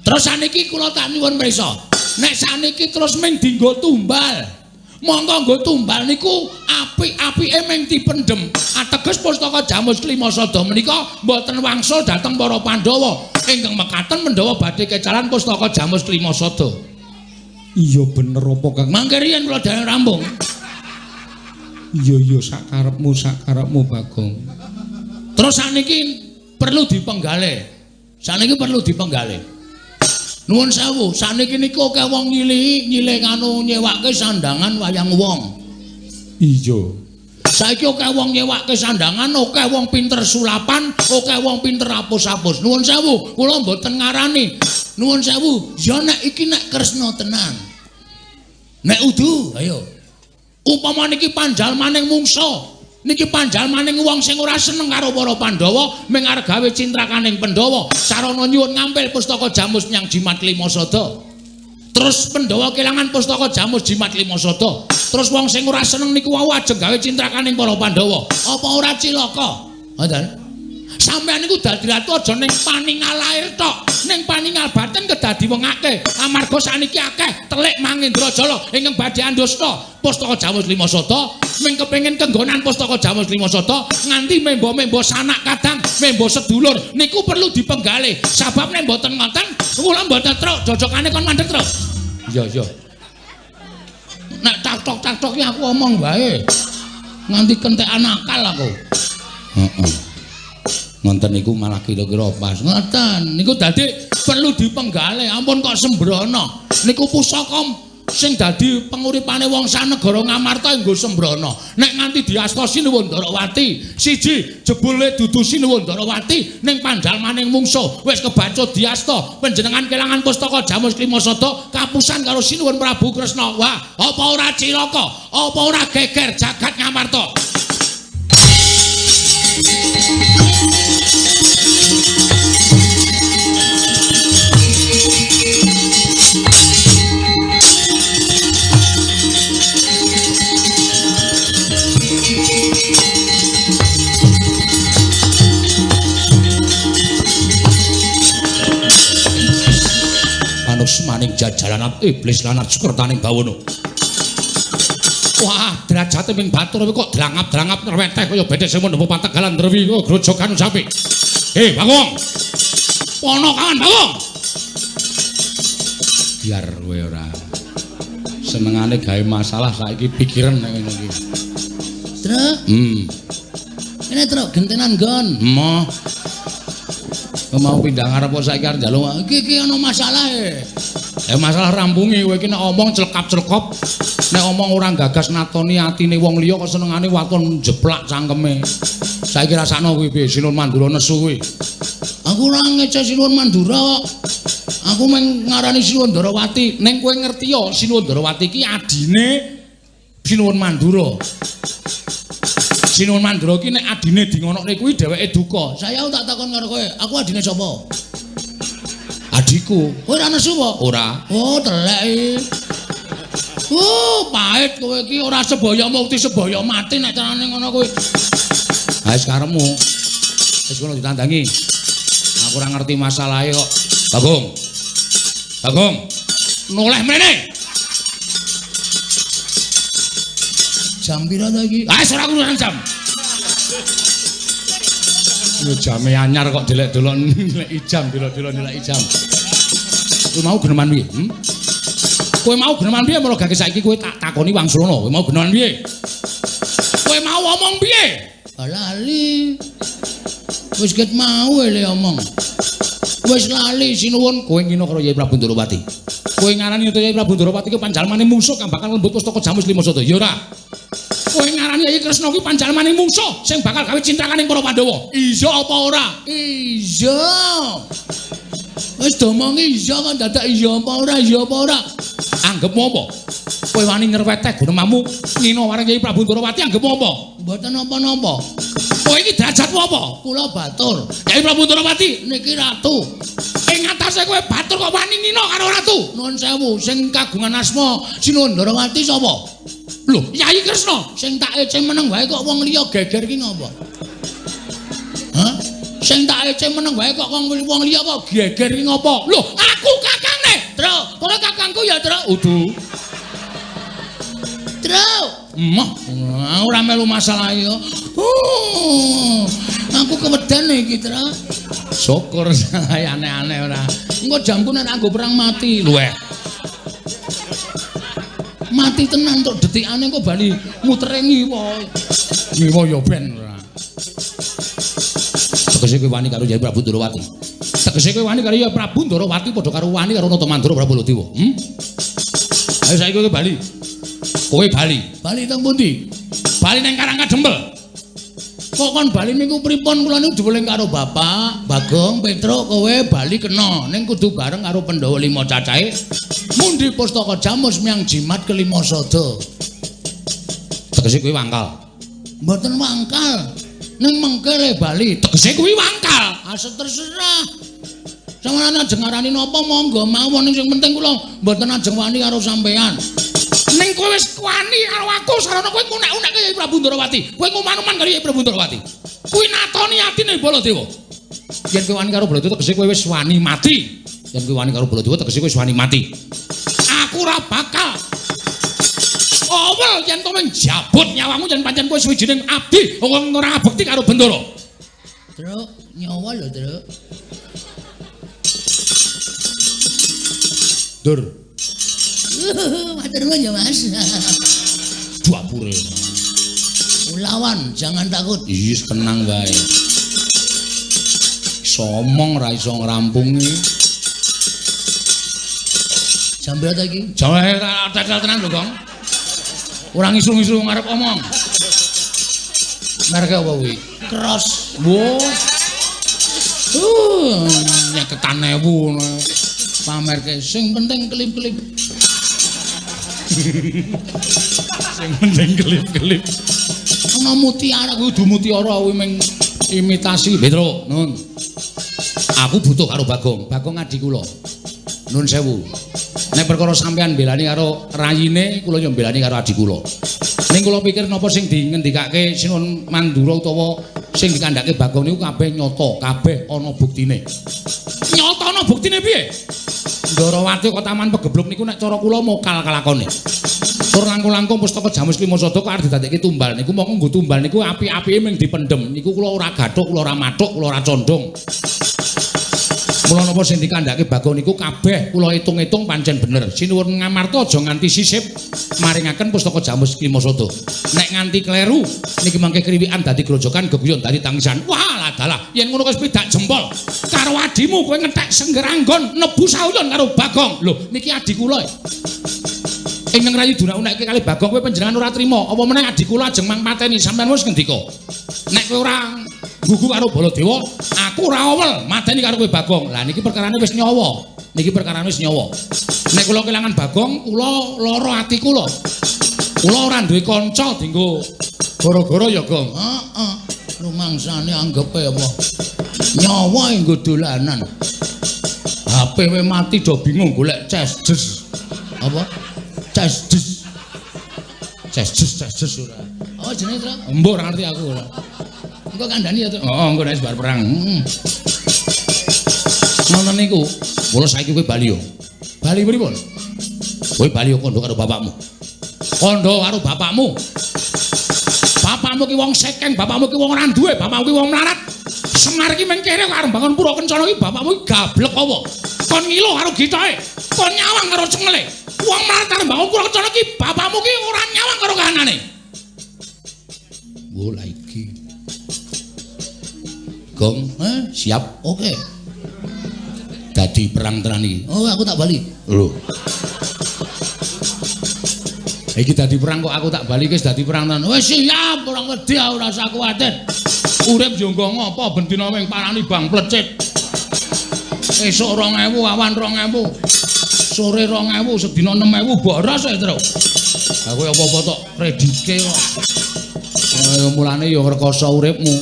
Speaker 1: Terus saniki kula tak nyuwun prisa. Nek saniki terus ming dinggo tumbal. Monggo nggo tumbal niku apik-apike ming dipendhem. Ateges pustaka Jamus Klimasada menika mboten wangsul dhateng para Pandhawa. Ingkang mekaten Pandhawa badhe kecalan pustaka Jamus Klimasada.
Speaker 2: Iya bener apa, Kang?
Speaker 1: Mangke riyen kula dereng rampung.
Speaker 2: Iya iya sakarepmu sakarepmu Bagong.
Speaker 1: Terus saniki perlu dipenggale. Saniki perlu dipenggale. Nuwun sewu, saniki niku akeh wong nyilihi, nyilih anu nyewake sandangan wayang wong.
Speaker 2: Iya.
Speaker 1: Saiki akeh wong nyewake sandangan, akeh wong pinter sulapan, akeh wong pinter apus-apus. Nuwun sewu, kula mboten ngarani. Nuwun sewu, ya nek iki nek Kresna tenan. Nek udu, ayo. Upama niki panjalmaning mungsa, niki panjalmaning wong sing ora seneng karo para Pandhawa, ming arep gawe cintrakaning Pandhawa, sarana nyuwun ngampil pustaka Jamus menyang Jimat Klimasada. Terus Pandhawa kelangan pustaka Jamus Jimat Klimasada. Terus wong sing ora seneng niku wau ajeng gawe cintrakaning para Pandhawa. Apa ora cilaka? Ngoten. Sampeyan niku dadi ratu aja ning paningal lair tok, ning paningal batin kedah diwengake. Amarga sakniki akeh telik Mangendrajala ingkang badhe andusta Pustaka Jamus Lima Sada, ming kepengin kenggonan Pustaka Jamus Lima Sada nganti memba-memba sanak kadang, memba sedulur niku perlu dipenggalih. Sabab nek mboten ngoten, kula mboten truk jojokane kon mandek truk. Iya, iya. Nek tak-tok-tak-tok ki aku omong wae. Nganti kentekan akal aku. Heeh. Ngonten niku malah kira-kira pas. Ngoten niku dadi perlu dipenggalih. Ampun kok sembrono. Niku pusaka sing dadi penguripane wong sanegara Ngamarta nggo sembrono. Nek nganti diasta Sinuwun Ndarawati, siji jebule dudu Sinuwun Ndarawati ning panjalmaning mungsuh wis kebacut diasta panjenengan kelangan pustaka Jamus Klima Sada kapusan karo Sinuwun Prabu Kresna. Wah, apa ora cilaka? Apa ora geger jagat Ngamarta? Maning jajaran iblis lan sukertaning bawono. Wah, derajate ping batur kok drangap-drangap nreweteh kaya bedhek sing mendhepo pategalan drewi grojogan sapi. Bagong. Pono kawan, Bagong. Biar kowe ora senengane gawe masalah saiki pikiran nek ngono iki.
Speaker 3: Truk. Ini truk gentenan nggon.
Speaker 1: Emoh. Mau pindah ngarep kok saiki arep njaluk.
Speaker 3: Iki iki ana masalahe.
Speaker 1: Masalah rampungi kowe iki nek omong clekap-clekop, nek omong ora gagas natoni atine wong liya kok senengane waton jeplak cangkeme. Saiki rasakno kuwi piye Sinuwun Mandura nesu kuwi.
Speaker 3: Aku ora ngece Sinuwun Mandura kok.
Speaker 1: Aku mung ngarani Sinuwun Ndarawati. Ning kowe ngerti ya Sinuwun Ndarawati iki adine Sinuwun Mandura. Sinuwun Mandura iki nek adine di ngonokne kuwi dheweke duka.
Speaker 3: Saya tak takon karo kowe, aku adine sapa?
Speaker 1: Adikku.
Speaker 3: Kowe ora nesu apa?
Speaker 1: Ora.
Speaker 3: Oh, telek iki.
Speaker 1: Oh, pahit kowe iki ora sebaya mukti sebaya mati nek carane ngono kuwi. Ha wis karepmu. Wis kono ditandangi. Aku ora ngerti masalahe kok. Bagong. Bagong. Noleh mrene.
Speaker 3: Jam pira ta iki?
Speaker 1: Ah, wis ora urusan jam. Yo jame anyar kok delek-delok nilai jam, delok-delok nilai jam. Kowe mau geneman piye? Kowe mau geneman piye mula gage saiki kowe tak takoni wangsulana. Kowe mau geneman piye? Kowe mau omong piye?
Speaker 3: Lali. Wis ket mau ele omong.
Speaker 1: Wis lali sinuwun kowe ngino karo Yai Prabu Ndarawati. Kowe ngarani Yai Prabu Ndarawati ki panjalmane mungsuh kang bakal lembut pustaka Jamus Lima Sada. Ya ora? Kowe ngarani Yai Kresna kuwi panjalmane mungsuh sing bakal gawe cintrakaning para Pandhawa. Iya apa ora?
Speaker 3: Iya. Wis domongi iya kok dadak iya apa ora, iya apa ora.
Speaker 1: Anggepmu apa? Kowe wani nyreweteh gunemamu ngino marang Yai Prabu Ndarawati anggepmu apa?
Speaker 3: Mboten napa-napa.
Speaker 1: Kowe iki derajatmu apa?
Speaker 3: Kula batur.
Speaker 1: Yai Prabu Ndarawati
Speaker 3: niki ratu.
Speaker 1: Ing atase kowe batur kok wani ngino karo ratu?
Speaker 3: Nuwun sewu, sing kagungan asma Sinuwun Ndarawati sapa?
Speaker 1: Lho, Yai Kresna
Speaker 3: sing tak ece meneng wae kok wong liya geger ki ngapa? Hah? Sing tak ece meneng wae kok wong liya kok geger ki ngapa?
Speaker 1: Lho, aku kakangne.
Speaker 3: Truk, kowe kakangku ya, Truk?
Speaker 1: Udu.
Speaker 3: Truk.
Speaker 1: Emoh, ora melu masalah ya.
Speaker 3: Oh, aku keweden iki, Truk.
Speaker 1: Syukur aneh-aneh ora.
Speaker 3: Engko jamku nek anggo perang mati.
Speaker 1: Luweh.
Speaker 3: Mati tenan tok detikane kok bali mutere ngiwa.
Speaker 1: Ngiwa ya ben ora. Tegese kowe wani karo Yai Prabu Ndarawati. Tegese kowe wani karo Yai Prabu Ndarawati padha karo wani karo Nata Mandura Prabu Baladewa. Ayo saiki kowe bali. Kowe bali.
Speaker 3: Bali teng pundi?
Speaker 1: Bali nang Karang Kadempel.
Speaker 3: Kok kon bali niku pripun? Kula niku diweling karo Bapak, Bagong, Petruk, kowe bali kena ning kudu bareng karo Pandhawa 5 cacahe. Mundi pustaka Jamus miang jimat kelima sada.
Speaker 1: Tegese kuwi wangkal.
Speaker 3: Mboten wangkal. Ning mengkele bali.
Speaker 1: Tegese kuwi wangkal.
Speaker 3: Asa terserah. Sampeyan ajeng ngarani napa monggo mawon, sing penting kula mboten ajeng wani karo sampeyan.
Speaker 1: Ning kowe wis wani karo aku, sarana kowe ngunek-unekke Yai Prabu Ndarawati. Kowe nguman-uman karo Yai Prabu Ndarawati. Kuwi natoni atine Baladewa. Yen kowe wani karo Baladewa tegese kowe wis wani mati. Yen kowe wani karo Baladewa tegese kowe wis wani mati. Aku ora bakal awel yen kowe njabut nyawamu yen pancen kowe suwijining abdi wong ora ngabekti karo Bendara.
Speaker 3: Truk, nyawa lho, Truk.
Speaker 1: Dur.
Speaker 3: Matur nuwun ya, Mas.
Speaker 1: Dapure.
Speaker 3: Lawan, jangan takut.
Speaker 1: Iya, tenang wae. Iso omong ra iso ngrampungi.
Speaker 3: Jam berapa iki?
Speaker 1: Jam tetel tenan lho, Gong. Ora ngisu-ngisu ngarep omong. Merek apa kuwi?
Speaker 3: Cross.
Speaker 1: Wo. Nyeketan ewu ngono. Pamerke sing penting kelip-kelip. Sing penting kelip-kelip. Ana mutiara kuwi kudu mutiara kuwi mung imitasi. Petro, nun. Aku butuh karo Bagong. Bagong adi kula. Nun sewu. Nek perkara sampean mbelani karo rayine, kula yo mbelani karo adi kula. Ning kula pikir napa sing dingendikake Sinuwun Mandura utawa sing dikandhake Bagong niku kabeh nyata, kabeh ana buktine. Nyata ana buktine piye? Ndarawati kok taman pegebluk niku nek cara kula mokal kalakone. Tur langkung-langkung pustaka Jamus Klima Sada kok arep didadekke tumbal niku mongko nggo tumbal niku api-apike mung dipendhem. Niku kula ora gathuk, kula ora mathuk, kula ora condong. Mula napa sing dikandhake Bagong niku kabeh kula hitung-hitung pancen bener. Sinuwun Ngamarta aja nganti sisip maringaken pustaka Jamus Klima Sada. Nek nganti kleru niki mangke kriwikan dadi grojokan geguyon dadi tangisan. Wah, dalah yen ngono wis pidak jempol. Karo adimu kowe ngethek sengger anggon nebu sauyon karo Bagong. Lho, niki adi kula. Ingkang rayi dunak-unake kali Bagong kowe panjenengan ora trima. Apa meneh adi kula ajeng mang pateni sampean wis ngendika. Nek kowe ora gugu karo Baladewa, aku ora awel mateni karo kowe Bagong. Lah niki perkarane wis nyawa. Niki perkarane wis nyawa. Nek kula kelangan Bagong, kula lara ati kula. Kula ora duwe kanca dienggo gara-gara ya, Gong.
Speaker 3: Heeh. Rumangsane anggepe apa? Nyawa nggo dolanan.
Speaker 1: HP we mati do bingung golek ces des. Apa? Ces des. Ces des ces des ora.
Speaker 3: Oh jenenge, Truk?
Speaker 1: Mbok ora ngerti aku ora.
Speaker 3: Engko kandhani ya, Truk.
Speaker 1: Heeh, engko nek bar perang. Ngoten niku. Mula saiki kowe bali yo. Bali pripun? Kowe bali yo kandha karo bapakmu. Kandha karo bapakmu. Bapakmu ki wong sekeng, bapakmu ki wong ora duwe, bapakmu ki wong melarat. Semar ki meng kere karo bangun pura kencana ki bapakmu ki gablek apa? Kon ngilo karo gitae, kon nyawang karo cengele. Wong melarat karo bangun pura kencana ki bapakmu ki ora nyawang karo kahanane. Wo la iki. Gong, siap.
Speaker 3: Oke.
Speaker 1: Dadi perang tenan iki.
Speaker 3: Oh, aku tak bali.
Speaker 1: Lho. Iki dadi perang kok aku tak bali wis dadi perang tenan. Wis siap, ora wedi ora usah kuwatir. Urip yo nggo ngopo ben dina ming parani bang plecit. Esuk 2000, awan 2000. Sore 2000, sedina 6000 boros ae, Truk. Lah kowe apa-apa tok kredike kok. Mulane yo rekoso uripmu.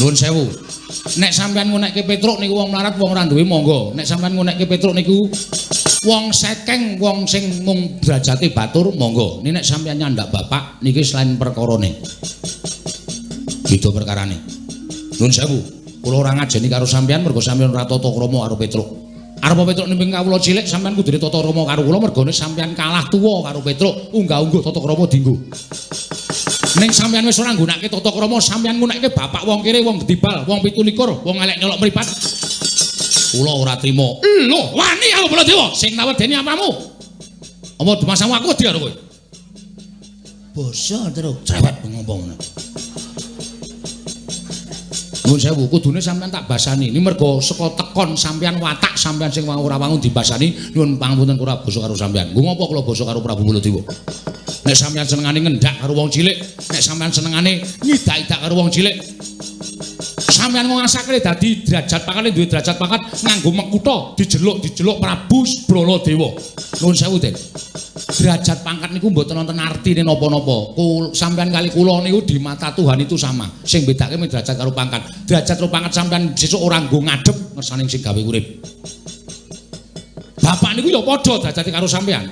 Speaker 1: Nuwun sewu. Nek sampean ngunekke Petruk niku wong melarat wong ora duwe monggo. Nek sampean ngunekke Petruk niku wong sekeng, wong sing mung derajate batur monggo. Nek sampean nyandak bapak niki selain perkarane. Beda perkarane. Nuwun sewu, kula ora ngajeni karo sampean mergo sampean ora tata krama karo Petruk. Arep Petruk nimping kawula cilik sampean kudune tata krama karo kula mergone sampean kalah tuwa karo Petruk, unggah-ungguh tata krama dienggo. Ning sampean wis ora nggunakake tata krama, sampean nggunakake bapak wong kere, wong gedibal, wong 27, wong elek nyolok mripat. Kula ora trima. Lho, wani karo Baladewa sing nawedeni apamu? Apa dumasamu aku wedi karo kowe?
Speaker 3: Basa, Truk.
Speaker 1: Cerewet ngomong ngono. Nuwun sewu, kudune sampean tak basani. Ini mergo saka tekon sampean watak sampean sing ora wangun dibasani, nyuwun pangapunten kula basa karo sampean. Nggo ngopo kula basa karo Prabu Baladewa? Nek sampean senengane ngendak karo wong cilik, nek sampean senengane ngidak-idak karo wong cilik, sampean ngasakne dadi derajat pangkate duwe derajat pangkat nganggo mekutha dijeluk-dijeluk Prabu Baladewa. Nuwun sewu, Den. Derajat pangkat niku mboten wonten artine napa-napa. Sampean kali kula niku di mata Tuhan itu sama. Sing bedake mung derajat karo pangkat. Derajat karo pangkat sampean sesuk ora nggo ngadep ngersane sing gawe urip. Bapak niku ya padha derajate karo sampean.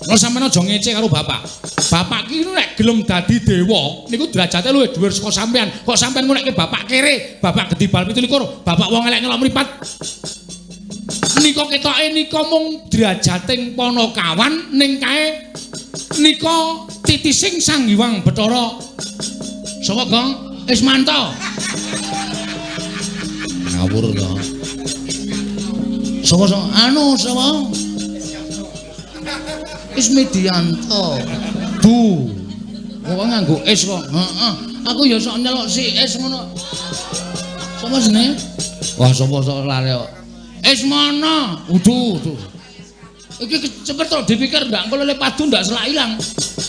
Speaker 1: Lha sampeyan aja ngece karo bapak. Bapak ki nek gelem dadi dewa niku derajate luwih dhuwur saka sampeyan. Kok sampeyan ngunekke bapak kere, bapak gedibal 27, bapak wong elek nyelok mripat. Nika ketoke nika mung derajating panakawan ning kae nika titising Sang Hyang Bathara. Sapa, Gong? Ismanto. Ngawur to. Sapa sapa? Anu sapa? Ismidianto. Du. Kok nganggo is kok. Heeh. Aku ya sok nyelok si is ngono. Sapa jenenge? Wah, sapa sok lali kok. Ismana. Udu, udu. Iki cepet to dipikir ndak engko lele padu ndak selak ilang.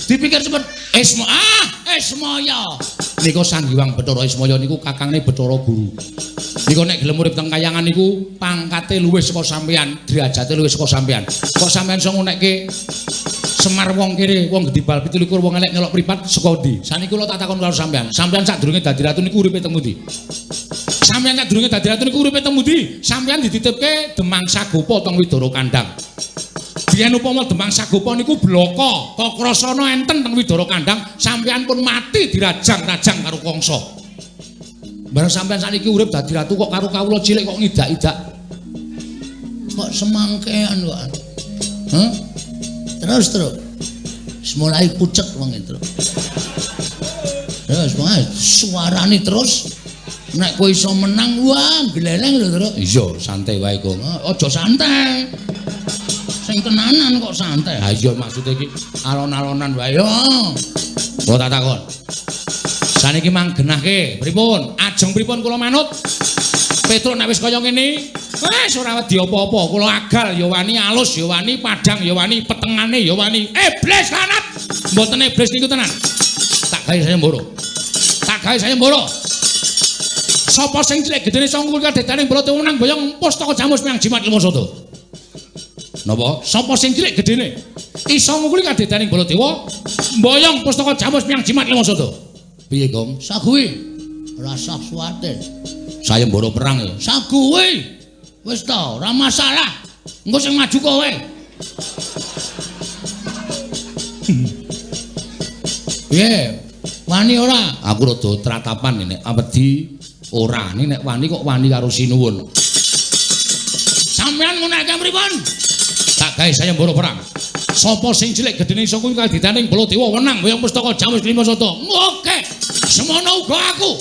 Speaker 1: Dipikir cepet. Isma ah, Ismaya. Nika Sang Hyang Bathara Ismaya niku kakangne Bathara Guru. Nika nek gelem urip teng kayangan niku pangkate luwih saka sampeyan, derajate luwih saka sampeyan. Kok sampeyan iso ngunekke Semar wong kere, wong gedibal 27, wong elek nyelok mripat saka ndi? Saniki kula tak takon karo sampeyan. Sampeyan sadurunge dadi ratu niku uripe teng pundi? Sampeyan sadurunge dadi ratu niku uripe teng pundi? Sampeyan dititipke Demang Sagopa teng Widara Kandang. Biyen upama Demang Sagopa niku blaka, Kakrasana enten teng Widara Kandang, sampeyan pun mati dirajang-rajang karo Kangsa. Bareng sampeyan saniki urip dadi ratu kok karo kawula cilik kok ngidak-idak. Kok semangkean kok. Hah? Terus terus. Mulai pucet wong itu. Terus wae suarane terus nek kowe iso menang wah gleleng lho terus. Iya, santai wae kok. Aja santai. Sing tenanan kok santai. Ha iya maksude iki alon-alonan wae yo. Kok tak takon. Saniki mang genahke pripun? Ajeng pripun kula manut? Petruk nek wis kaya ngene, wis ora wedi apa-apa. Kula agal ya wani, alus ya wani, padhang ya wani, petengane ya wani. Iblis lanat. Mboten iblis niku tenan. Tak gawe saya mboro. Tak gawe saya mboro. Sapa sing cilik gedene sangkul kadedane Baladewa menang boyong pustaka jamus miang jimat lima sada. Napa? Sapa sing cilik gedene iso ngungkuli kadedaning Baladewa mboyong pustaka jamus miang jimat lima sada. Piye, Gong? Saguwi. Rasa kuwatir. Saya mboro perang ya. Saguwi. Wis ta, ora masalah. Engko sing maju kowe. Piye? Wani ora? Aku rada tratapan nek wedi ora. Nek wani kok wani karo sinuwun. Sampeyan ngunekke pripun? Tak gawe saya mboro perang. Sapa sing cilik gedene iso kuwi kadidaning Baladewa wenang boyong pustaka jamus lima sada. Oke. Semono uga aku.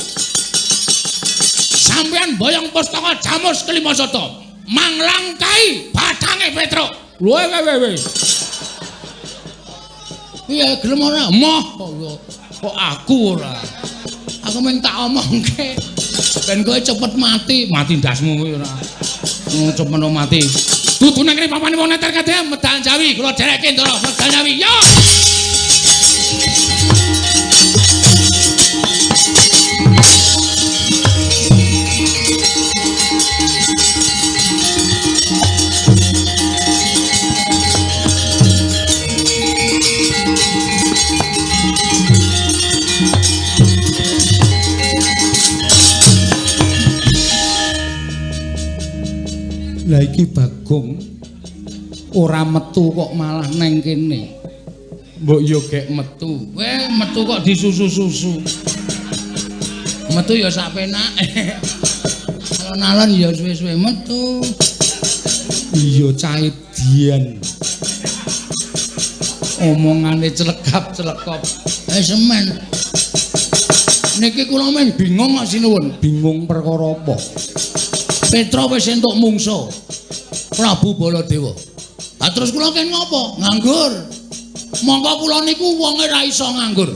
Speaker 1: Sampeyan boyong pustaka jamus kelima sada. Manglangkai bathange Petruk. Lho we we. Piye gelem ora? Moh kok aku ora. Aku mung tak omongke ben kowe cepet mati. Mati ndasmu kowe ora. Cepet mati. Dudu nang kene papane wong neter kabeh medal Jawi kula dherekke Ndara medal Jawi. Yo.
Speaker 2: Lah iki Bagong ora metu kok malah neng kene.
Speaker 1: Mbok yo gek metu. Weh, metu kok disusu-susu. Metu ya sak penake. Alon-alon ya suwe-suwe metu.
Speaker 2: Iya cahe dian. Omongane celekap-celekop.
Speaker 1: Semen. Niki kula men bingung kok sinuwun.
Speaker 2: Bingung perkara apa?
Speaker 1: Petra wis entuk mungsuh Prabu Baladewa. Lah terus kula ken ngopo? Nganggur. Mongko kula niku wonge ra iso nganggur.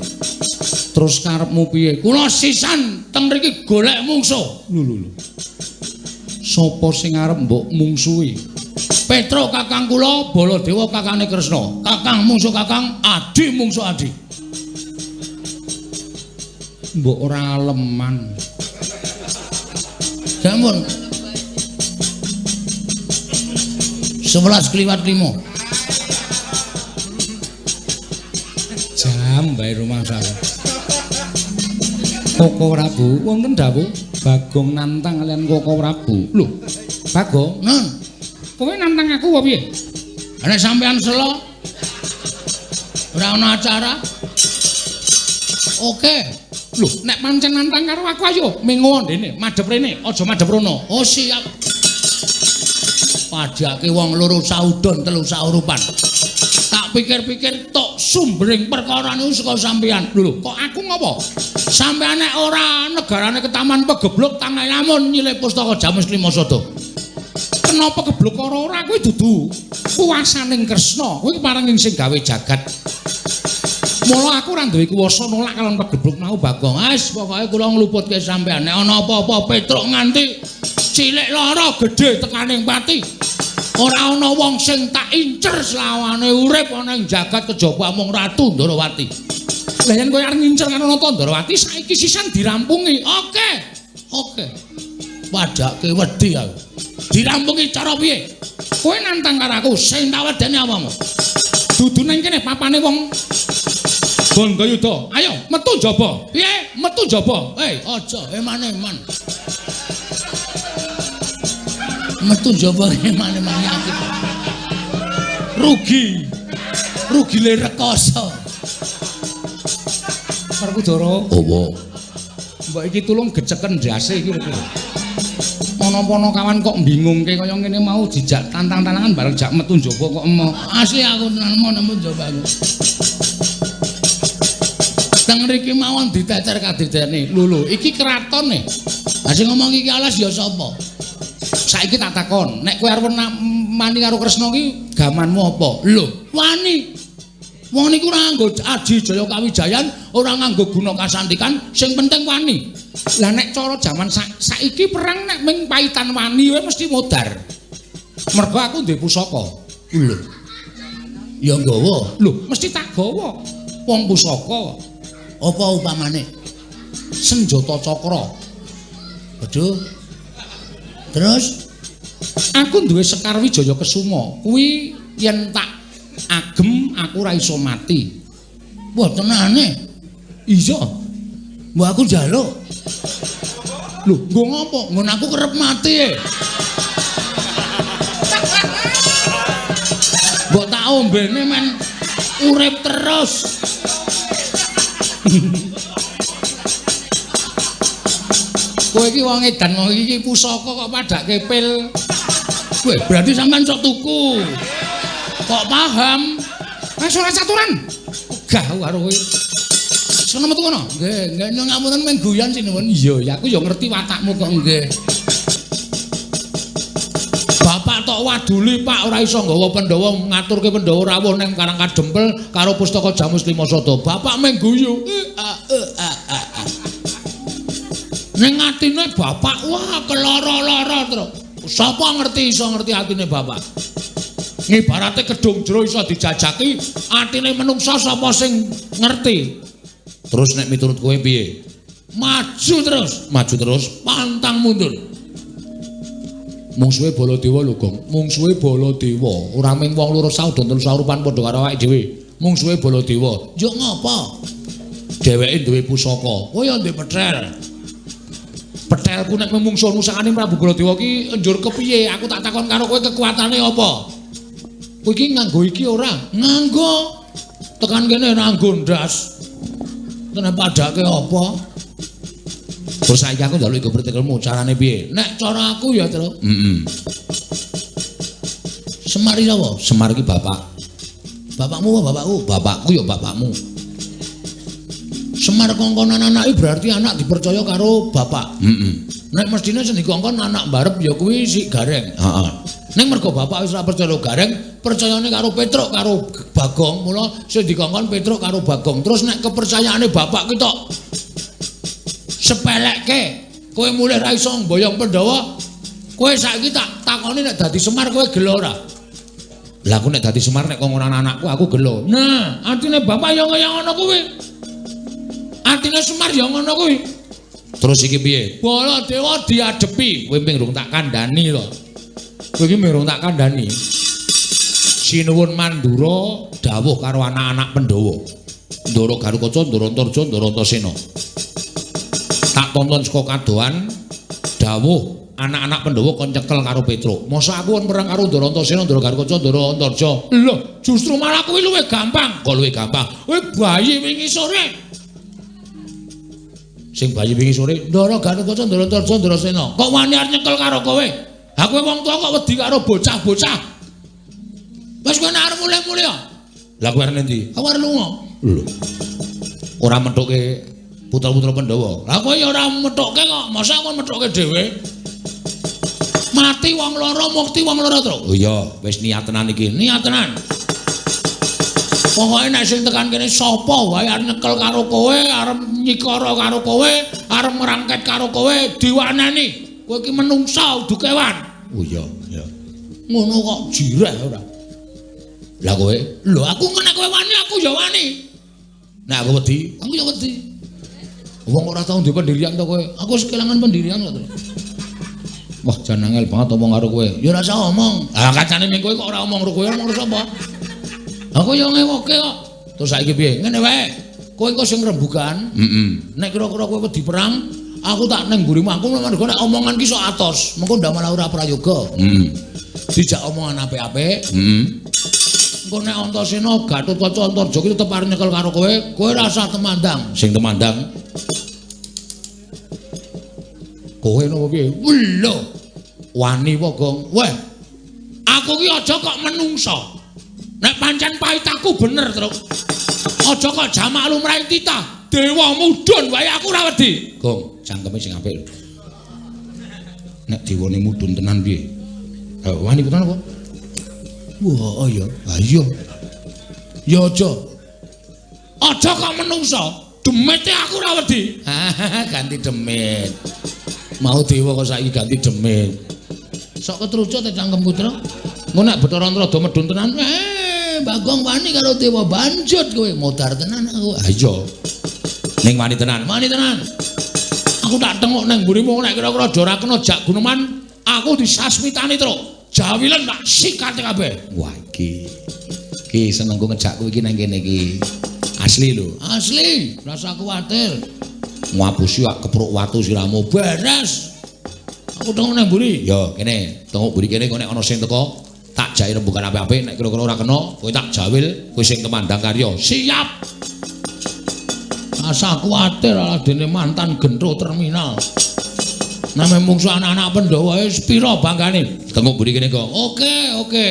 Speaker 2: Terus karepmu piye?
Speaker 1: Kula sisan teng mriki golek mungsuh.
Speaker 2: Lho lho lho. Sapa sing arep mbok mungsuhi?
Speaker 1: Petra kakang kula, Baladewa kakange Kresna. Kakang mungsuh kakang, adi mungsuh adi.
Speaker 2: Mbok ora aleman.
Speaker 1: Sampun. 11:05.
Speaker 2: Jam bae rumah saya. Koko Prabu, wonten dawuh Bagong nantang kalian Koko Prabu. Lho, Bagong,
Speaker 1: nun.
Speaker 2: Kowe nantang aku apa piye?
Speaker 1: Nek sampean selo,
Speaker 3: Ora ana acara. Oke.
Speaker 2: Lho, nek pancen nantang karo aku ayo mengo ndene, madhep rene, aja madhep rono.
Speaker 3: Oh siap. Padhake wong loro saudon telu saurupan. Tak pikir-pikir tok sumbering perkara niku saka sampeyan.
Speaker 2: Lho, kok aku ngopo?
Speaker 3: Sampeyan nek ora negarane ketaman pegebluk tangan lamun nyilih pustaka Jamus Lima Sada.
Speaker 2: Kenapa kebluk ora ora kuwi dudu kuwasaning Kresna, kuwi paring sing gawe jagat. Mula aku ora duwe kuwasa nolak kalon pegebluk mau
Speaker 3: Bagong. Wis pokoke kula ngluputke sampeyan nek ana apa-apa Petruk nganti cilik lara gedhe tekaning pati. Ora ana wong sing tak incer selawane urip ana ing jagat kejaba mung Ratu Ndorowati.
Speaker 2: Lah yen kowe arep ngincer karo Nata Ndorowati saiki sisan dirampungi.
Speaker 3: Oke. Oke. Padhake wedi aku. Dirampungi cara piye?
Speaker 2: Kowe nantang karo aku
Speaker 3: sing tak wedeni apamu?
Speaker 2: Dudu nang kene papane wong Bandayuda. Ayo metu njaba. Piye? Metu njaba.
Speaker 3: Hei, aja eman-eman. Metu njaba eman-eman aku. Rugi. Rugile rekoso.
Speaker 2: Werkudara.
Speaker 1: Opo?
Speaker 2: Mbok iki tulung geceken ndase iki lho. Ana kawan kok bingungke kaya ngene mau dijak tantang-tantangan bareng jak metu njaba kok emo.
Speaker 3: Asli aku tenan mau nemu njaba aku. Teng mriki mawon diteter kadidene.
Speaker 2: Lho lho, iki kraton e.
Speaker 3: Lah sing ngomong iki alas ya sapa?
Speaker 2: Saiki tak takon, nek kowe arep mani karo Kresna ki gamanmu apa?
Speaker 3: Lho, wani. Wong niku ora nganggo aji jaya kawijayan, ora nganggo guna kasantikan, sing penting wani.
Speaker 2: Lah nek cara jaman saiki perang nek ming paitan wani wae mesti modar. Mergo aku duwe pusaka.
Speaker 3: Lho. Ya nggawa.
Speaker 2: Lho, mesti tak gawa. Wong pusaka.
Speaker 3: Apa upamane?
Speaker 2: Senjata cakra.
Speaker 3: Aduh. Terus
Speaker 2: aku duwe Sekar Wijaya Kesuma. Kuwi yen tak agem aku ora iso mati.
Speaker 3: Wah, tenane.
Speaker 2: Iya.
Speaker 3: Mbok aku njaluk.
Speaker 2: Lho, nggo ngopo?
Speaker 3: Nggon aku kerep mati e. Mbok tak ombene men urip terus.
Speaker 2: Kowe iki wong edan wong iki pusaka kok padhake pil.
Speaker 3: Kowe berarti sampean sok tuku. Kok paham?
Speaker 2: Wis ora caturan. Ogah karo kowe. Sono metu kono.
Speaker 3: Nggih, nggih nyuwun ngapunten mung guyon sinuwun.
Speaker 2: Iya, ya aku ya ngerti watakmu kok
Speaker 3: nggih. Bapak tok waduli Pak ora iso nggawa Pandhawa ngaturke Pandhawa rawuh nang Karang Kadempel karo pustaka Jamus Lima Sada. Bapak mung guyu. Ning atine bapak wah keloro-loro terus. Sapa ngerti iso ngerti atine bapak? Ngibarate kedung jero iso dijajaki, atine menungsa sapa sing ngerti?
Speaker 1: Terus nek miturut kowe piye?
Speaker 3: Maju terus,
Speaker 1: maju terus,
Speaker 3: pantang mundur.
Speaker 1: Mungsuhe Baladewa lho, Gong. Mungsuhe Baladewa, ora mung wong loro saudon telu saurupan padha karo awake dhewe. Mungsuhe Baladewa.
Speaker 3: Yo ngopo?
Speaker 1: Dheweke duwe pusaka.
Speaker 3: Oh ya duwe petrel.
Speaker 1: Petelku nek mungsuh nusakane Prabu Baladewa ki njur kepiye? Aku tak takon karo kowe kekuatane apa?
Speaker 2: Kowe iki nganggo iki ora?
Speaker 3: Nganggo. Tekan kene ora nganggo ndas. Tenan padake apa?
Speaker 1: Terus saiki aku njaluk iku pertikelmu, carane piye?
Speaker 3: Nek cara aku ya, Tru.
Speaker 1: Heeh.
Speaker 3: Semar iki sapa?
Speaker 1: Semar iki bapak.
Speaker 3: Bapakmu apa bapakku?
Speaker 1: Bapakku ya bapakmu.
Speaker 3: Semar kongkonan anake berarti anak dipercaya karo bapak.
Speaker 1: Heeh.
Speaker 3: Nek mestine sing dikongkon anak barep ya kuwi si Gareng.
Speaker 1: Heeh.
Speaker 3: Ning mergo bapak wis ora percaya Gareng, percayane karo Petruk karo Bagong, mula sing dikongkon Petruk karo Bagong. Terus nek kepercayaane bapak ki tok sepelekke, kowe mulih ra iso mboyong Pandhawa, kowe saiki tak takoni nek dadi Semar kowe gelo ora?
Speaker 1: Lah aku nek dadi Semar nek kongkonan anakku aku gelo.
Speaker 3: Nah, atine bapak ya kaya ngono kuwi. Atine Semar ya ngono kuwi.
Speaker 1: Terus iki piye?
Speaker 3: Baladewa diadepi,
Speaker 1: kowe ming rung tak kandhani to. Kowe iki ming rung tak kandhani. Sinuwun Mandura dawuh karo anak-anak Pandhawa. Ndara Garukaca, Ndara Antarja, Ndara Antasena. Tak tonton saka kadohan dawuh Anak-anak Pandhawa kon nyekel karo Petruk. Mosok aku kon perang karo Ndara Antasena, Ndara Garukaca, Ndara Antarja. Lho, justru malah kuwi luwih gampang. Kok luwih gampang? Kowe bayi wingi sore. Sing bayi wingi sore, Ndara Garukaca, Ndara Antarja, Ndara Sena. Kok wani arep nyekel karo kowe? Ha kowe wong tuwa kok wedi karo bocah-bocah. Wis kowe nek arep mulih-mulih ya. Lah kowe arep endi? Aku arep lunga. Lho. Ora methuke putra-putra Pandhawa. Lah kowe ya ora methuke kok, mosok aku methuke dhewe. Mati wong loro, mukti wong loro, Truk. Oh iya, wis niat tenan iki. Niat tenan. Pokoke nek sing tekan kene sapa wae arep nyekel karo kowe, arep nyikara karo kowe, arep ngrangket karo kowe, diwanani. Kowe iki menungsa udu kewan. Oh iya, iya. Ngono kok jireh ora. Lah kowe? Lho aku nek kowe wani, aku ya wani. Nek aku wedi, aku ya wedi. Wong ora tau duwe pendirian to kowe. Aku wis kelangan pendirian kok, Truk. Wah, jan angel banget omong karo kowe. Ya ora usah omong. Ah, kancane ming kowe kok ora omong karo kowe, omong karo sapa? Aku ya ngewoke kok. Terus saiki piye? Ngene wae. Kowe engko sing rembugan. Heeh. Nek kira-kira kowe wedi perang, aku tak ning mburimu. Aku mergo nek omongan ki sok atos, mengko ndak malah ora prayoga. Heeh. Dijak omongan apik-apik. Heeh. Engko nek Antasena, Gatotkaca, Antarja ki tetep arep nyekel karo kowe, kowe ora usah temandang. Sing temandang kowe napa piye? Lho. Wani apa, Gong? Weh. Aku ki aja kok menungsa. Nek pancen paitaku bener, Truk. Aja kok jamak lumrahe titah. Dewa mudhun wae aku ora wedi. Gong, cangkeme sing apik lho. Nek dewane mudhun tenan piye? Ha wani tenan apa? Wah, iya. Ha iya. Ya aja. Aja kok menungsa. Demite aku ora wedi. Ganti demit. Mau dewa kok saiki ganti demit. Sok ketrucut cangkemku, Truk. Engko nek Bathara Antrada medhun tenan, Bagong wani karo dewa banjut kowe modar tenan aku. Ha iya. Ning wani tenan, wani tenan. Aku tak tengok nang mburimu nek kira-kira aja ora kena jak guneman, aku disasmitani, Truk. Jawilen tak sikate kabeh. Wah iki. Iki senengku ngejakku iki nang kene iki. Asli lho. Asli, rasa kuwatir. Ngapusi wak kepruk watu siramu beres. Aku tengok nang mburi. Ya, kene, tengok mburi kene kok nek ana sing teko tak jai rembugan apik-apik, nek kira-kira ora kena kowe tak jawil, kowe sing temandang karya. Siap. Rasa kuwatir aladene mantan gentro terminal. Name mungsu anak-anak Pandhawa wis pira banggane? Tengok mburi kene kok. Oke, oke.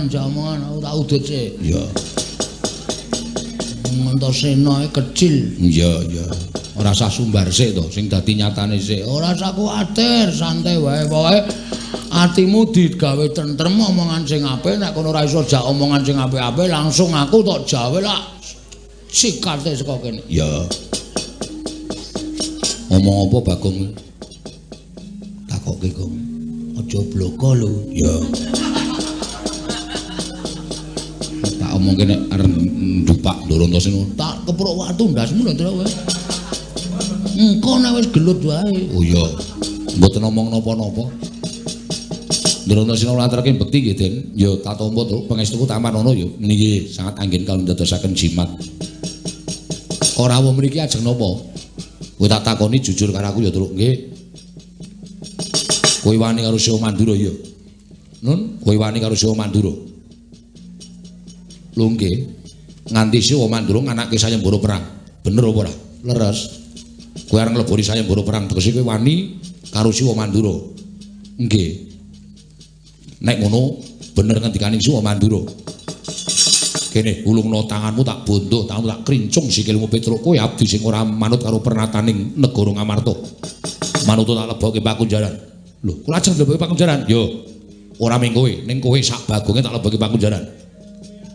Speaker 1: Jaman aku tak udut sik. Iya. Antasena kecil. Iya, iya. Ora usah sumbar sik to, sing dadi nyatane sik. Ora usah kuwatir, santai wae. Pokoke atimu digawe tentrem, omongan sing apik, nek kono ora iso jak omongan sing apik-apik, langsung aku tok jawe lak sikate saka kene. Iya. Omong apa Bagong? Takoke, Gong. Aja bloko lho. Iya. Tak omongke nek arep ndupak Ndara Antasena tak kepruk watu ndasmu lho, Truk kowe. Engko nek wis gelut wae. Oh iya. Mboten omong napa-napa. Ndara Antasena nglantarake bekti nggih, Den. Ya tak tampa, Truk, pangestuku tampan ana ya. Nggih, sangat anggen kawula ndadosaken jimat. Ora rawuh mriki ajeng napa? Kowe tak takoni jujur karo aku ya, Truk. Nggih. Kowe wani karo Siwa Mandura ya? Nun, kowe wani karo Siwa Mandura. Lho nggih, nganti Siwa Mandura nganake sayembara perang. Bener apa ora? Leres. Kowe arep nglebori sayembara perang tegese kowe wani karo Siwa Mandura. Nggih. Nek ngono bener ngendikaning Siwa Mandura. Kene ulungno tanganmu tak bondo, tanganmu tak krincung sikilmu Petruk. Kowe abdi sing ora manut karo pernataning negara Ngamarta. Manut tak lebokke pakunjaran. Lho, kula ajeng lebokke pakunjaran. Yo. Ora ming kowe, ning kowe sak bagonge tak lebokke pakunjaran.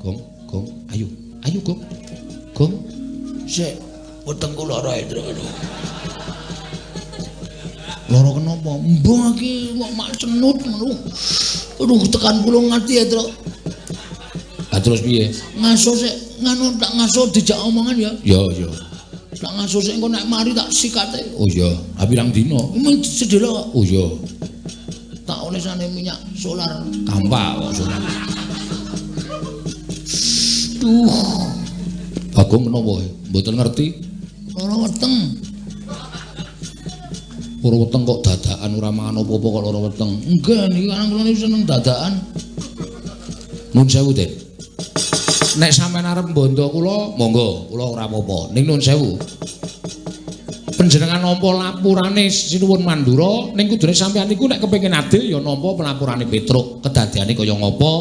Speaker 1: Gong, gong, ayo. Ayo, Gong. Gong.
Speaker 3: Sik, wetengku lara e, Truk.
Speaker 1: Lara kenapa?
Speaker 3: Mbah iki kok mak cenut ngono. Aduh, tekan kula ngerti ya, Truk.
Speaker 1: Lah terus piye?
Speaker 3: Ngaso sik, nganu tak ngaso dijak omongan ya.
Speaker 1: Ya, ya.
Speaker 3: Tak ngaso sik engko nek mari tak sikate.
Speaker 1: Oh iya, ha pirang dina?
Speaker 3: Mung sedhela kok.
Speaker 1: Oh iya.
Speaker 3: Tak olesane minyak solar.
Speaker 1: Kampak kok solar.
Speaker 3: Duh.
Speaker 1: Bagong menapa? Mboten ngerti.
Speaker 3: Lara weteng.
Speaker 1: Lara weteng kok dadakan ora mangan apa-apa kok lara weteng.
Speaker 3: Enggak, niki kan kula niku seneng dadakan.
Speaker 1: Nun sewu, Den. Nek sampean arep mbondo kula, monggo, kula ora apa-apa. Ning nun sewu. Panjenengan nampa lapurane Sinuwun Mandura, ning kudune sampean niku nek kepengin adil ya nampa pelapurane Petruk. Kedadeane kaya ngapa?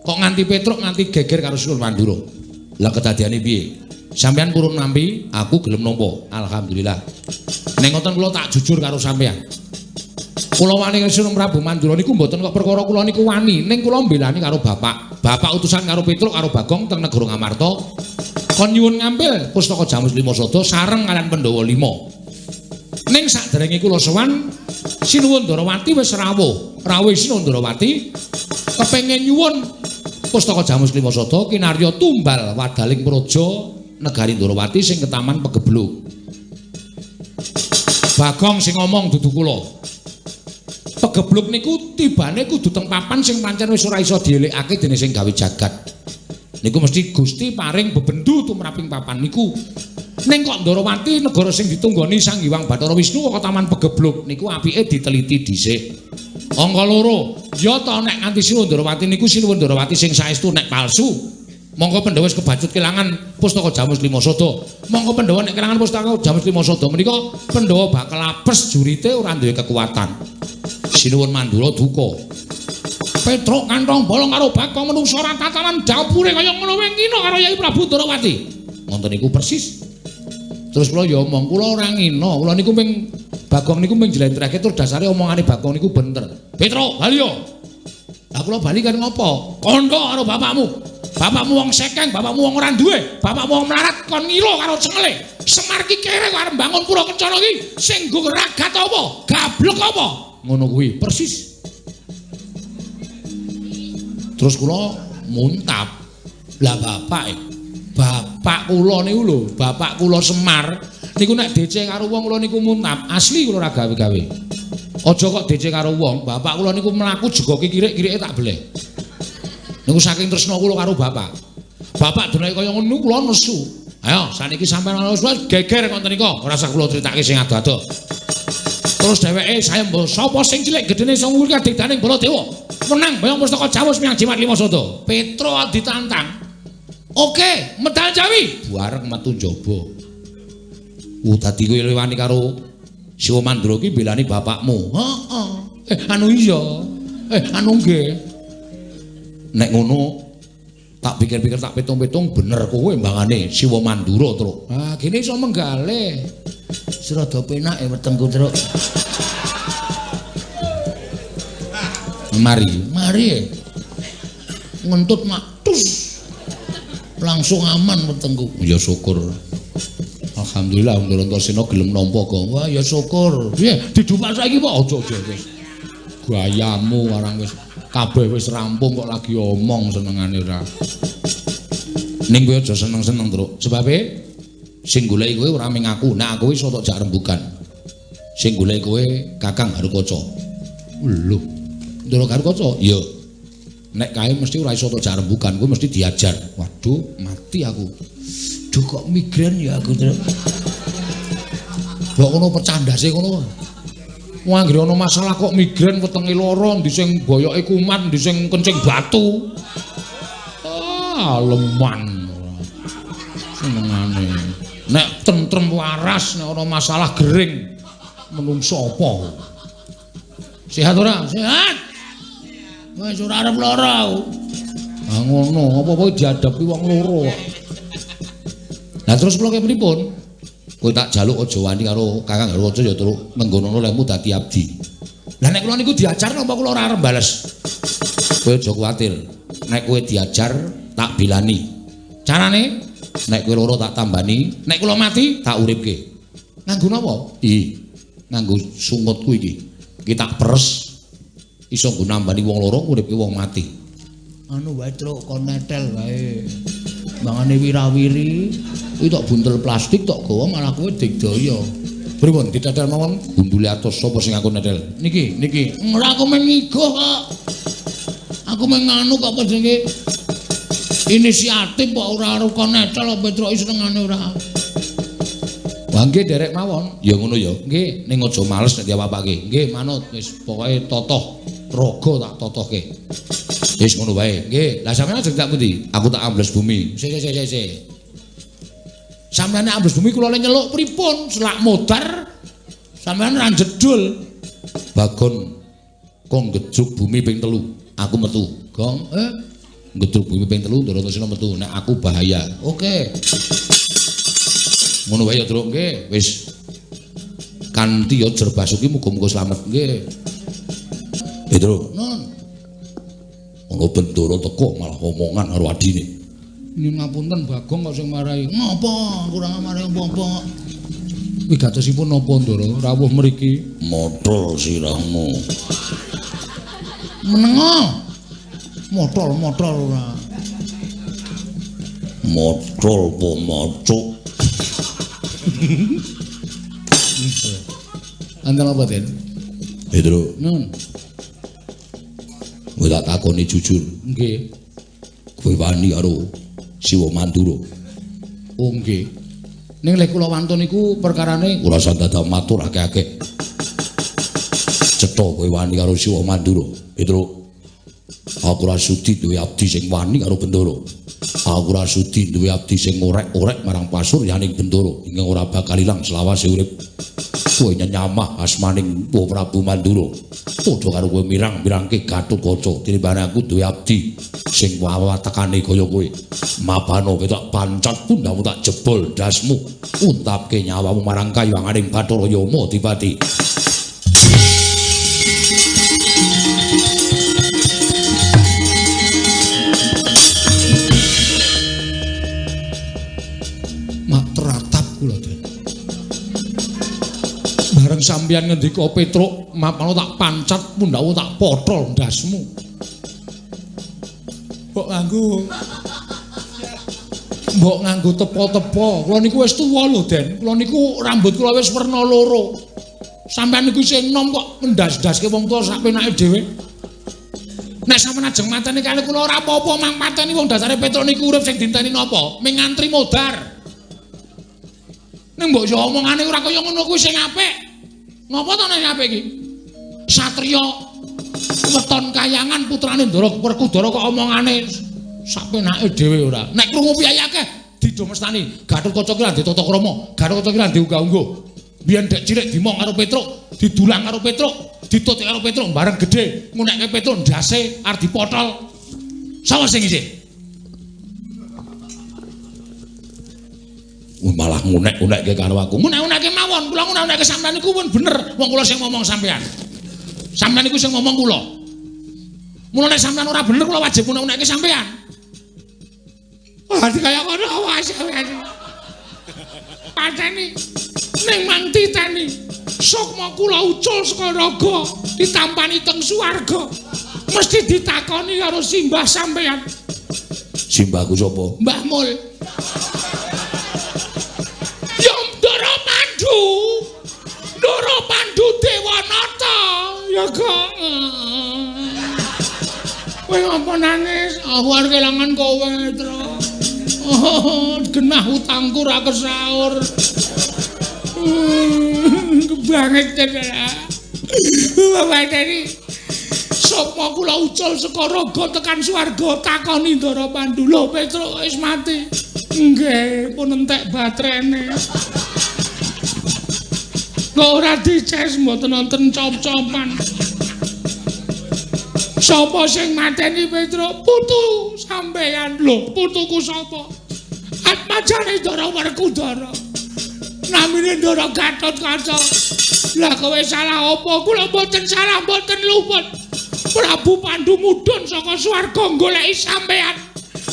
Speaker 1: Kok nganti Petruk nganti geger karo Sinuwun Mandura? Lah kedadeane piye? Sampean purun nampi, aku gelem nampa. Alhamdulillah. Ning ngoten kula tak jujur karo sampean. Kula wani karo Sinuwun Prabu Mandura niku mboten kok perkara kula niku wani, ning kula mbelani karo bapak. Bapak utusan karo Petruk karo Bagong teng negara Ngamarta. Kon nyuwun ngambil pustaka Jamus Lima Sada sareng kalian Pandhawa 5. Ning saderenge kula sowan Sinuwun Ndarawati wis rawuh. Rawuh Sinuwun Ndarawati kepengin nyuwun pustaka Jamus Lima Sada kinarya tumbal wadaling praja negari Ndarawati sing ketaman Pegebluk. Bagong sing ngomong dudu kula. Pegebluk niku tibane kudu teng papan sing pancen wis ora iso dielikake dening sing gawe jagat. Niku mesti Gusti paring bebendu tumraping papan niku. Ning kok Ndarawati negara sing ditunggoni Sang Hyang Bathara Wisnu kok taman Pegebluk niku apike diteliti dhisik. Angka loro, ya ta nek nganti Sinuwun Ndarawati niku Sinuwun Ndarawati sing saestu nek palsu. Mongko Pandhawa wis kebacut kelangan pustaka Jamus Lima Sada. Mongko Pandhawa nek kelangan pustaka Jamus Lima Sada menika Pandhawa bakal apes jurite ora duwe kekuatan. Sinuwun Mandura duka. Petruk kantong bolong karo Bagong menungsa ora tatanan dapure kaya ngono wae ngina karo Yai Prabu Ndarawati. Ngoten niku persis. Terus kula ya omong, kula ora ngina, kula niku ping Bagong niku ping jlentrehke tur dasare omongane Bagong niku bener. Petruk, bali yo. Lah kula bali kan ngopo? Kandha karo bapakmu. Bapakmu wong sekeng, bapakmu wong ora duwe, bapakmu wong melarat kon ngilo karo cengele. Semar ki kere kok arep mbangun pura kencana iki sing nggo ragat apa? Gablek apa? Ngono kuwi persis. Terus kula muntap. Lah bapak bapak kula niku lho, bapak kula Semar niku nek DC karo wong kula niku muntap, asli kula ora gawe-gawe. Aja kok DC karo wong, bapak kula niku mlaku jegoke kirik-kirike tak beleh. Niku saking tresna kula karo bapak. Bapak denake kaya ngono kula nesu. Ayo saniki sampean wis geger ngoten nika, ora usah kula critake sing ado-ado. Terus dheweke saya mbok sapa sing cilik gedene sing kuwi kadigdaning Baladewa. Menang boyong pustaka Jamus miyang Jimat Lima Sada. Petro ditantang. Oke, medal Jawi. Bareng metu njaba. Dadi kowe wani karo Siwa Mandura ki mbelani bapakmu. Heeh. Anu iya. Anu nggih. Nek ngono tak pikir-pikir tak pitung-pitung bener kowe mbangane Siwa Mandura, Truk. Ah, gene iso menggale.
Speaker 3: Rada penak e wetengku, Truk.
Speaker 1: Mari,
Speaker 3: mari. Ngentut mak tus. Langsung aman wetengku.
Speaker 1: Ya syukur. Alhamdulillah Ndara Antasena gelem nampa kok.
Speaker 3: Wah, ya syukur.
Speaker 1: Piye didupak saiki kok aja aja wis. Gayamu warang wis kabeh wis rampung kok lagi omong senengane ora. Ning kowe aja seneng-seneng, Truk. Sebabe sing goleki kowe ora mung aku, nek aku iso tok jak rembugan. Sing goleki kowe Kakang Garukaca. Lho, Ndara Garukaca? Iya. Nek kae mesti ora iso tok jak rembugan, kowe mesti diajar. Waduh, mati aku.
Speaker 3: Duh kok migrain ya aku, Truk.
Speaker 1: Kok ngono pecah ndase ngono. Wong anggere ana masalah kok migrain wetenge lara, ndi sing boyoke kumat, ndi sing kencing batu. Ah, leman. Senengane. Nek tentrem waras, nek ana masalah gering menungso apa? Sehat ora?
Speaker 3: Sehat. Wis ora arep lara aku.
Speaker 1: Ah ngono, apa-apa dihadapi wong loro kok. Lah terus kula kepripun? Kowe tak jaluk aja wani karo Kakang Garukaca ya terus menggonono lehmu dadi abdi. Lah nek kula niku diajar napa kula ora arep bales? Kowe aja kuwatir. Nek kowe diajar tak bilani. Carane nek kowe loro tak tambani, nek kula mati tak uripke. Nganggo napa? Ih, nganggo sungutku iki. Iki tak peres iso nggo nambani wong loro nguripke wong mati.
Speaker 3: Anu wae Truk, kon netel wae. Mangane wirawiri,
Speaker 1: kuwi tok buntel plastik tok gawa malah kowe digdaya. Pripun ditetel mawon gundule atos sapa sing aku netel?
Speaker 3: Niki, niki. Ora aku men ngigoh kok. Aku men nganu kok apa jenenge? Inisiatif kok ora arep kon netel apa Petruk senengane ora.
Speaker 1: Wah nggih derek mawon. Ya ngono ya. Nggih, ning aja males nek diapa-apake. Nggih, manut wis pokoke totoh raga tak totohke. Wis ngono wae. Nggih. Lah sampeyan ajeng tak pundi? Aku tak ambles bumi. Sik sik sik sik. Sampeyan nek ambles bumi kula le nyeluk pripun? Selak modar sampeyan ra jedul. Bagon kok nggejuk bumi ping 3. Aku metu. Gong, nggejuk bumi ping 3 Ndaratasena metu. Nek aku bahaya. Oke. Ngono wae ya, Truk. Nggih, wis. Kanthi ya Jer Basuki muga-muga slamet. Nggih. Truk.
Speaker 3: Nun.
Speaker 1: Ana Bendara teko malah omongan karo adine.
Speaker 3: Nyuwun ngapunten Bagong kok sing marahi. Ngapa? Kurang marahi apa-apa.
Speaker 2: Wigatosipun napa Ndara rawuh mriki?
Speaker 1: Motol sirahmu.
Speaker 3: Menengo. Motol-motol ora.
Speaker 1: Motol po macuk.
Speaker 3: Anten apa, Den?
Speaker 1: Truk.
Speaker 3: Nun.
Speaker 1: Kowe tak takoni jujur.
Speaker 3: Nggih.
Speaker 1: Kowe wani karo Siwa Mandura?
Speaker 3: Oh nggih. Ning lek kula wantun niku perkarane
Speaker 1: ora usah dadak matur akeh-akeh. Cetha kowe wani karo Siwa Mandura. Truk. Aku ora sudi duwe abdi sing wani karo Bendara. Aku ora sudi duwe abdi sing ngorek-orek marang pasuryaning Bendara ingkang ora bakal ilang selawase urip. Kowe nyenyamah asmaning Prabu Mandura. Padha karo kowe mirang-mirangke Gatotkaca tinimbang aku duwe abdi sing wawatekane kaya kowe. Mapano kowe tak pancat pundhamu tak jebol dasmu, untapke nyawamu marang kayuwanganing Bathara Yama Dipati.
Speaker 2: Mak tratap kula, Den. Bareng sampeyan ngendika Petruk, mapano tak pancat pundhamu tak potol ndasmu. Mbok nganggo tepo-tepo. Kula niku wis tuwa lho, Den. Kula niku rambut kula wis werna loro. Sampeyan niku isih enom kok ndas-ndaske wong tuwa sak penake dhewe. Nek sampeyan ajeng mateni kali kula ora apa-apa, mang mateni wong dasare Petruk niku urip sing dinteni napa? Ming ngantri modar. Ning mbok yo omongane ora kaya ngono kuwi sing apik. Ngapa to nek apik iki? Satriya weton kayangan putrane Ndara Werkudara kok omongane sak penake dhewe ora. Nek krungu piyayi akeh didomestani. Gatotkaca ki ra ndek tata krama, Gatotkaca ki ra ndek unggah-ungguh. Biyen dek cilik dimong karo Petruk, didulang karo Petruk, ditutik karo Petruk bareng gedhe, ngunekke Petruk ndase arep dipotol. Sapa sing isih?
Speaker 1: Malah ngunek-unekke karo aku.
Speaker 3: Ngunek-unekke mawon, kula ngunek-unekke sampeyan niku pun bener. Wong kula sing ngomong sampeyan. Sampeyan niku sing ngomong kula. Mula nek sampeyan ora bener kula wajib ngunek-unekke sampeyan. Wah, kaya ngono awas sampeyan. Pateni ning mang titeni. Sukma kula ucul saka raga ditampani teng swarga. Mesti ditakoni karo simbah sampeyan.
Speaker 1: Simbahku sapa?
Speaker 3: Mbah Mul. Ya Ndara Pandu. Ndara Pandu Dewanata. Ya kok. Kowe ngapa nangis? Aku arep kelangan kowe, Tru. Oh, genah utangku ra kesaur. Kebanget tenan. Bapak tadi sapa kula ucul saka raga tekan swarga takoni Ndara Pandu. Lho Petruk wis mati. Nggih, pun entek baterene. Kok ora dices mboten wonten cop-copan. Sapa sing mateni Petruk? Putu sampeyan. Lho, putuku sapa? Atmajane Ndara Werkudara. Namine Ndara Gatotkaca. Lah kowe salah apa? Kula mboten salah, mboten luput. Prabu Pandu mudhun saka swarga goleki sampeyan.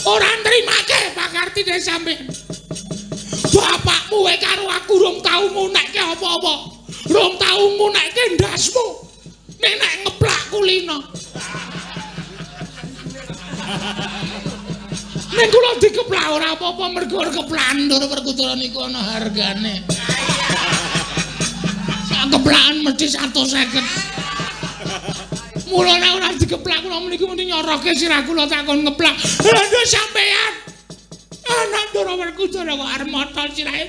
Speaker 1: Ora nrimake pakartine sampeyan. Bapakmu wae karo aku rung tau ngunekke apa-apa. Rung tau ngunekke ndasmu. Nek nek ngeplak kulino. Nek kula dikeplak ora apa-apa mergo keplakan Ndara Werkudara niku ana hargane. Sak keplakan mesti 150. Mula nek ora dikeplak kula meniku mesti nyoroke sirah kula takon ngeplak. Lha nduk sampean. Anak Ndara Werkudara kok arep motol sirahe.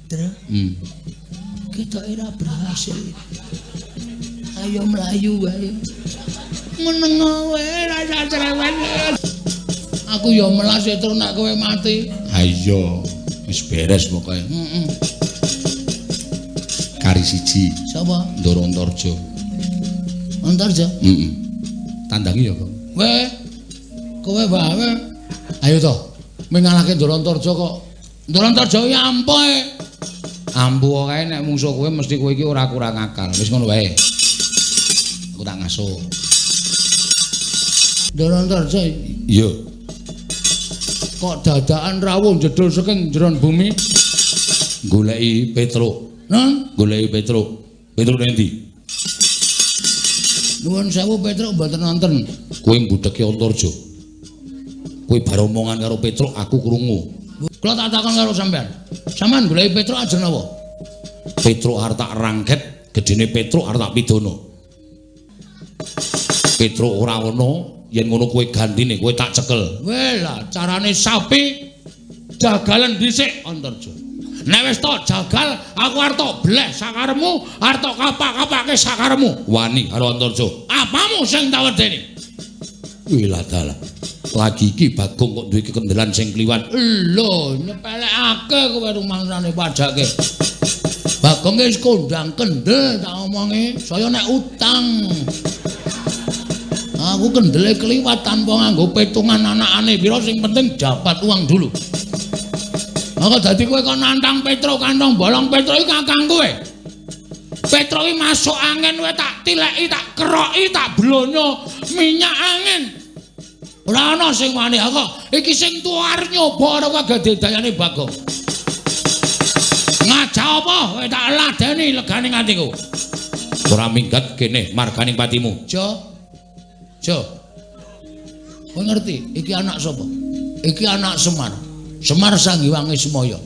Speaker 3: Dra. Ketoke ora berhasil. Ayo mlayu wae. Meneng wae ra cerewet.
Speaker 1: Aku ya melas terus nek kowe mati. Ha iya, wis beres pokoke. Heeh. Kari siji.
Speaker 3: Sapa?
Speaker 1: Ndara Antarja.
Speaker 3: Antarja?
Speaker 1: Heeh. Tandangi ya, Kang.
Speaker 3: Weh. Kowe wae.
Speaker 1: Ayo to. Mengalahke Ndara Antarja kok. Ndara Antarja iki ampuh. Ampuh kae nek mungsuh kowe mesti kowe iki ora kurang akal. Wis ngono wae. Aku tak ngasuh.
Speaker 3: Ndara Antarja
Speaker 1: iya. Kok dadakan rawuh jedul saking jeron bumi goleki Petruk.
Speaker 3: Nun,
Speaker 1: goleki Petruk. Petruk endi?
Speaker 3: Nuwun sewu Petruk mboten wonten.
Speaker 1: Kowe mbudheki Antarja. Kowe bar omongan karo Petruk aku krungu.
Speaker 3: Kula tak takon karo sampean. Sampean goleki Petruk ajeng napa?
Speaker 1: Petruk arep tak rangket, gedene Petruk arep tak pidana. Petruk ora ana, yen ngono kowe gantine, kowe tak cekel.
Speaker 3: Weh lah,
Speaker 1: carane sapi jagalen dhisik Antarja. Nek wis tok jagal, aku arep tok bleh sakaremu, arep tok kapak-kapake sakaremu. Wani karo Antarja. Apamu sing tak wedeni? Wih lah dalah. Lagi iki Bagong kok duwe kekendelan sing kliwat.
Speaker 3: Lho, nyepelekake kowe rumangsane pajake. Bagong wis kondang kendel tak omongi, saya nek utang. Aku kendele kliwat tanpa nganggo petungan anakane pira sing penting dapat uang dulu. Maka dadi kowe kok nantang Petruk kantong bolong Petruk iki kakang kowe.
Speaker 1: Petruk iki masuk angin kowe tak tileki, tak keroki, tak blonyo minyak angin. Ora ana sing wani kok. Iki sing tuwa arep nyoba karo kagedayane Bagong. Ngajak apa kowe tak ladeni legane atiku. Ora minggat kene marganing patimu.
Speaker 3: Jo. Jo. Kowe ngerti iki anak sapa? Iki anak Semar. Semar Sang Hyang Ismaya.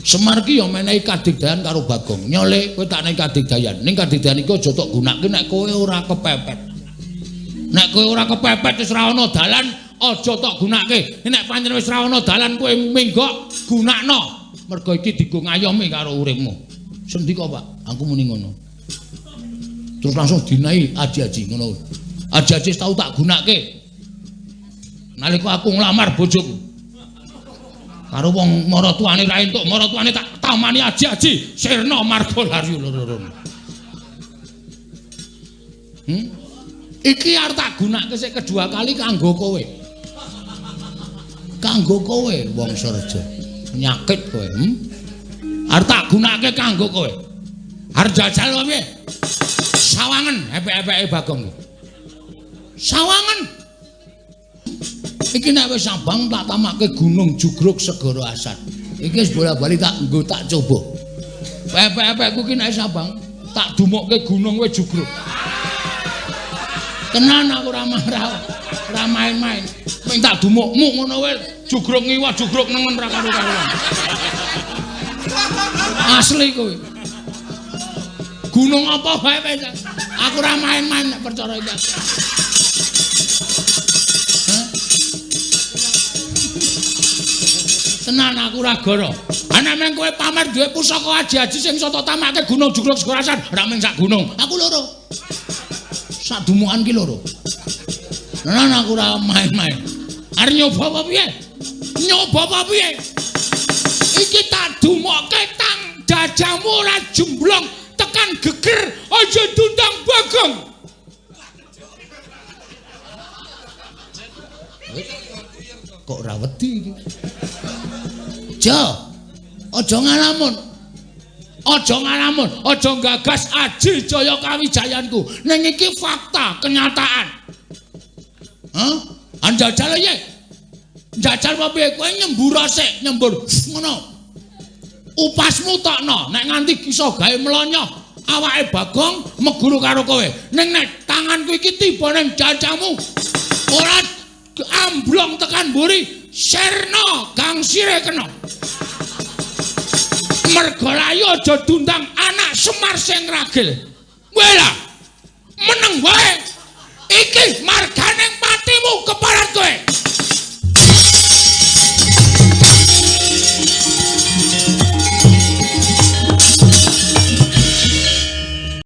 Speaker 1: Semar ki ya menehi kadigdayan karo Bagong. Nyole kowe tak nehi kadigdayan. Ning kadigdayan iki aja tok gunake nek kowe ora kepepet. Nek kowe ora kepepet wis ora ana dalan, aja tok gunake. Nek pancen wis ora ana dalan kowe minggok gunakno. Mergo iki dienggo ngayomi karo uripmu.
Speaker 3: Sendika, Pak, aku muni ngono. Terus langsung dinehi aji-aji ngono.
Speaker 1: Aji-aji tau tak gunake. Nalika aku nglamar bojoku. Karo wong maratuane ra entuk, maratuane tak tamani aji-aji sirna marga laryu loro-loro. Iki arep tak gunake sik kedua kali kanggo kowe.
Speaker 3: Kanggo kowe wong Sarja.
Speaker 1: Penyakit kowe, Arep tak gunake kanggo kowe. Arep jajal piye? Sawangen epek-epeke Bagong. Sawangen.
Speaker 3: Iki nek wis abang tak tamake Gunung Jugruk Segara Asat. Iki wis bola-bali tak nggo tak coba.
Speaker 1: Epek-epekku ki nek wis abang tak dumukke gunung wis jugruk. Tenan aku ora marah, ora main-main. Ming tak dumukmu ngono wae jugruk ngiwa jugruk nengen ra karo-karuan. Asli kowe. Gunung apa wae wis. Aku ora main-main nek perkara iki. Tenan aku ora goro. Ana meng kowe pamer duwe pusaka aji-aji sing iso tok tamake Gunung Jugruk Segara Asat, ora mung sak gunung.
Speaker 3: Aku loro. Sak dumukan ki loro. Tenan aku ora main-main.
Speaker 1: Arep nyoba apa piye? Nyoba apa piye? Iki tak dumokke tang dadamu ora jemblong tekan geger aja dundang Bagong.
Speaker 3: Kok ora wedi iki? Jo, aja ngalamun.
Speaker 1: Aja ngalamun, aja gagas aji jaya kawijayanku. Ning iki fakta, kenyataan. Hah? Anjajal ye. Njajal apa piye? Kowe nyembur sik, nyembur ngono. Upasmu tokno, nek nganti iso gawe mlonyoh awake Bagong meguru karo kowe. Ning nek tanganku iki tiba ning jajamu, ora amblong tekan mburi, sirna gangsire kena. Mergolayu aja dundang anak Semar sing ragil. Wela. Meneng wae. Iki marganing patimu keparat kowe.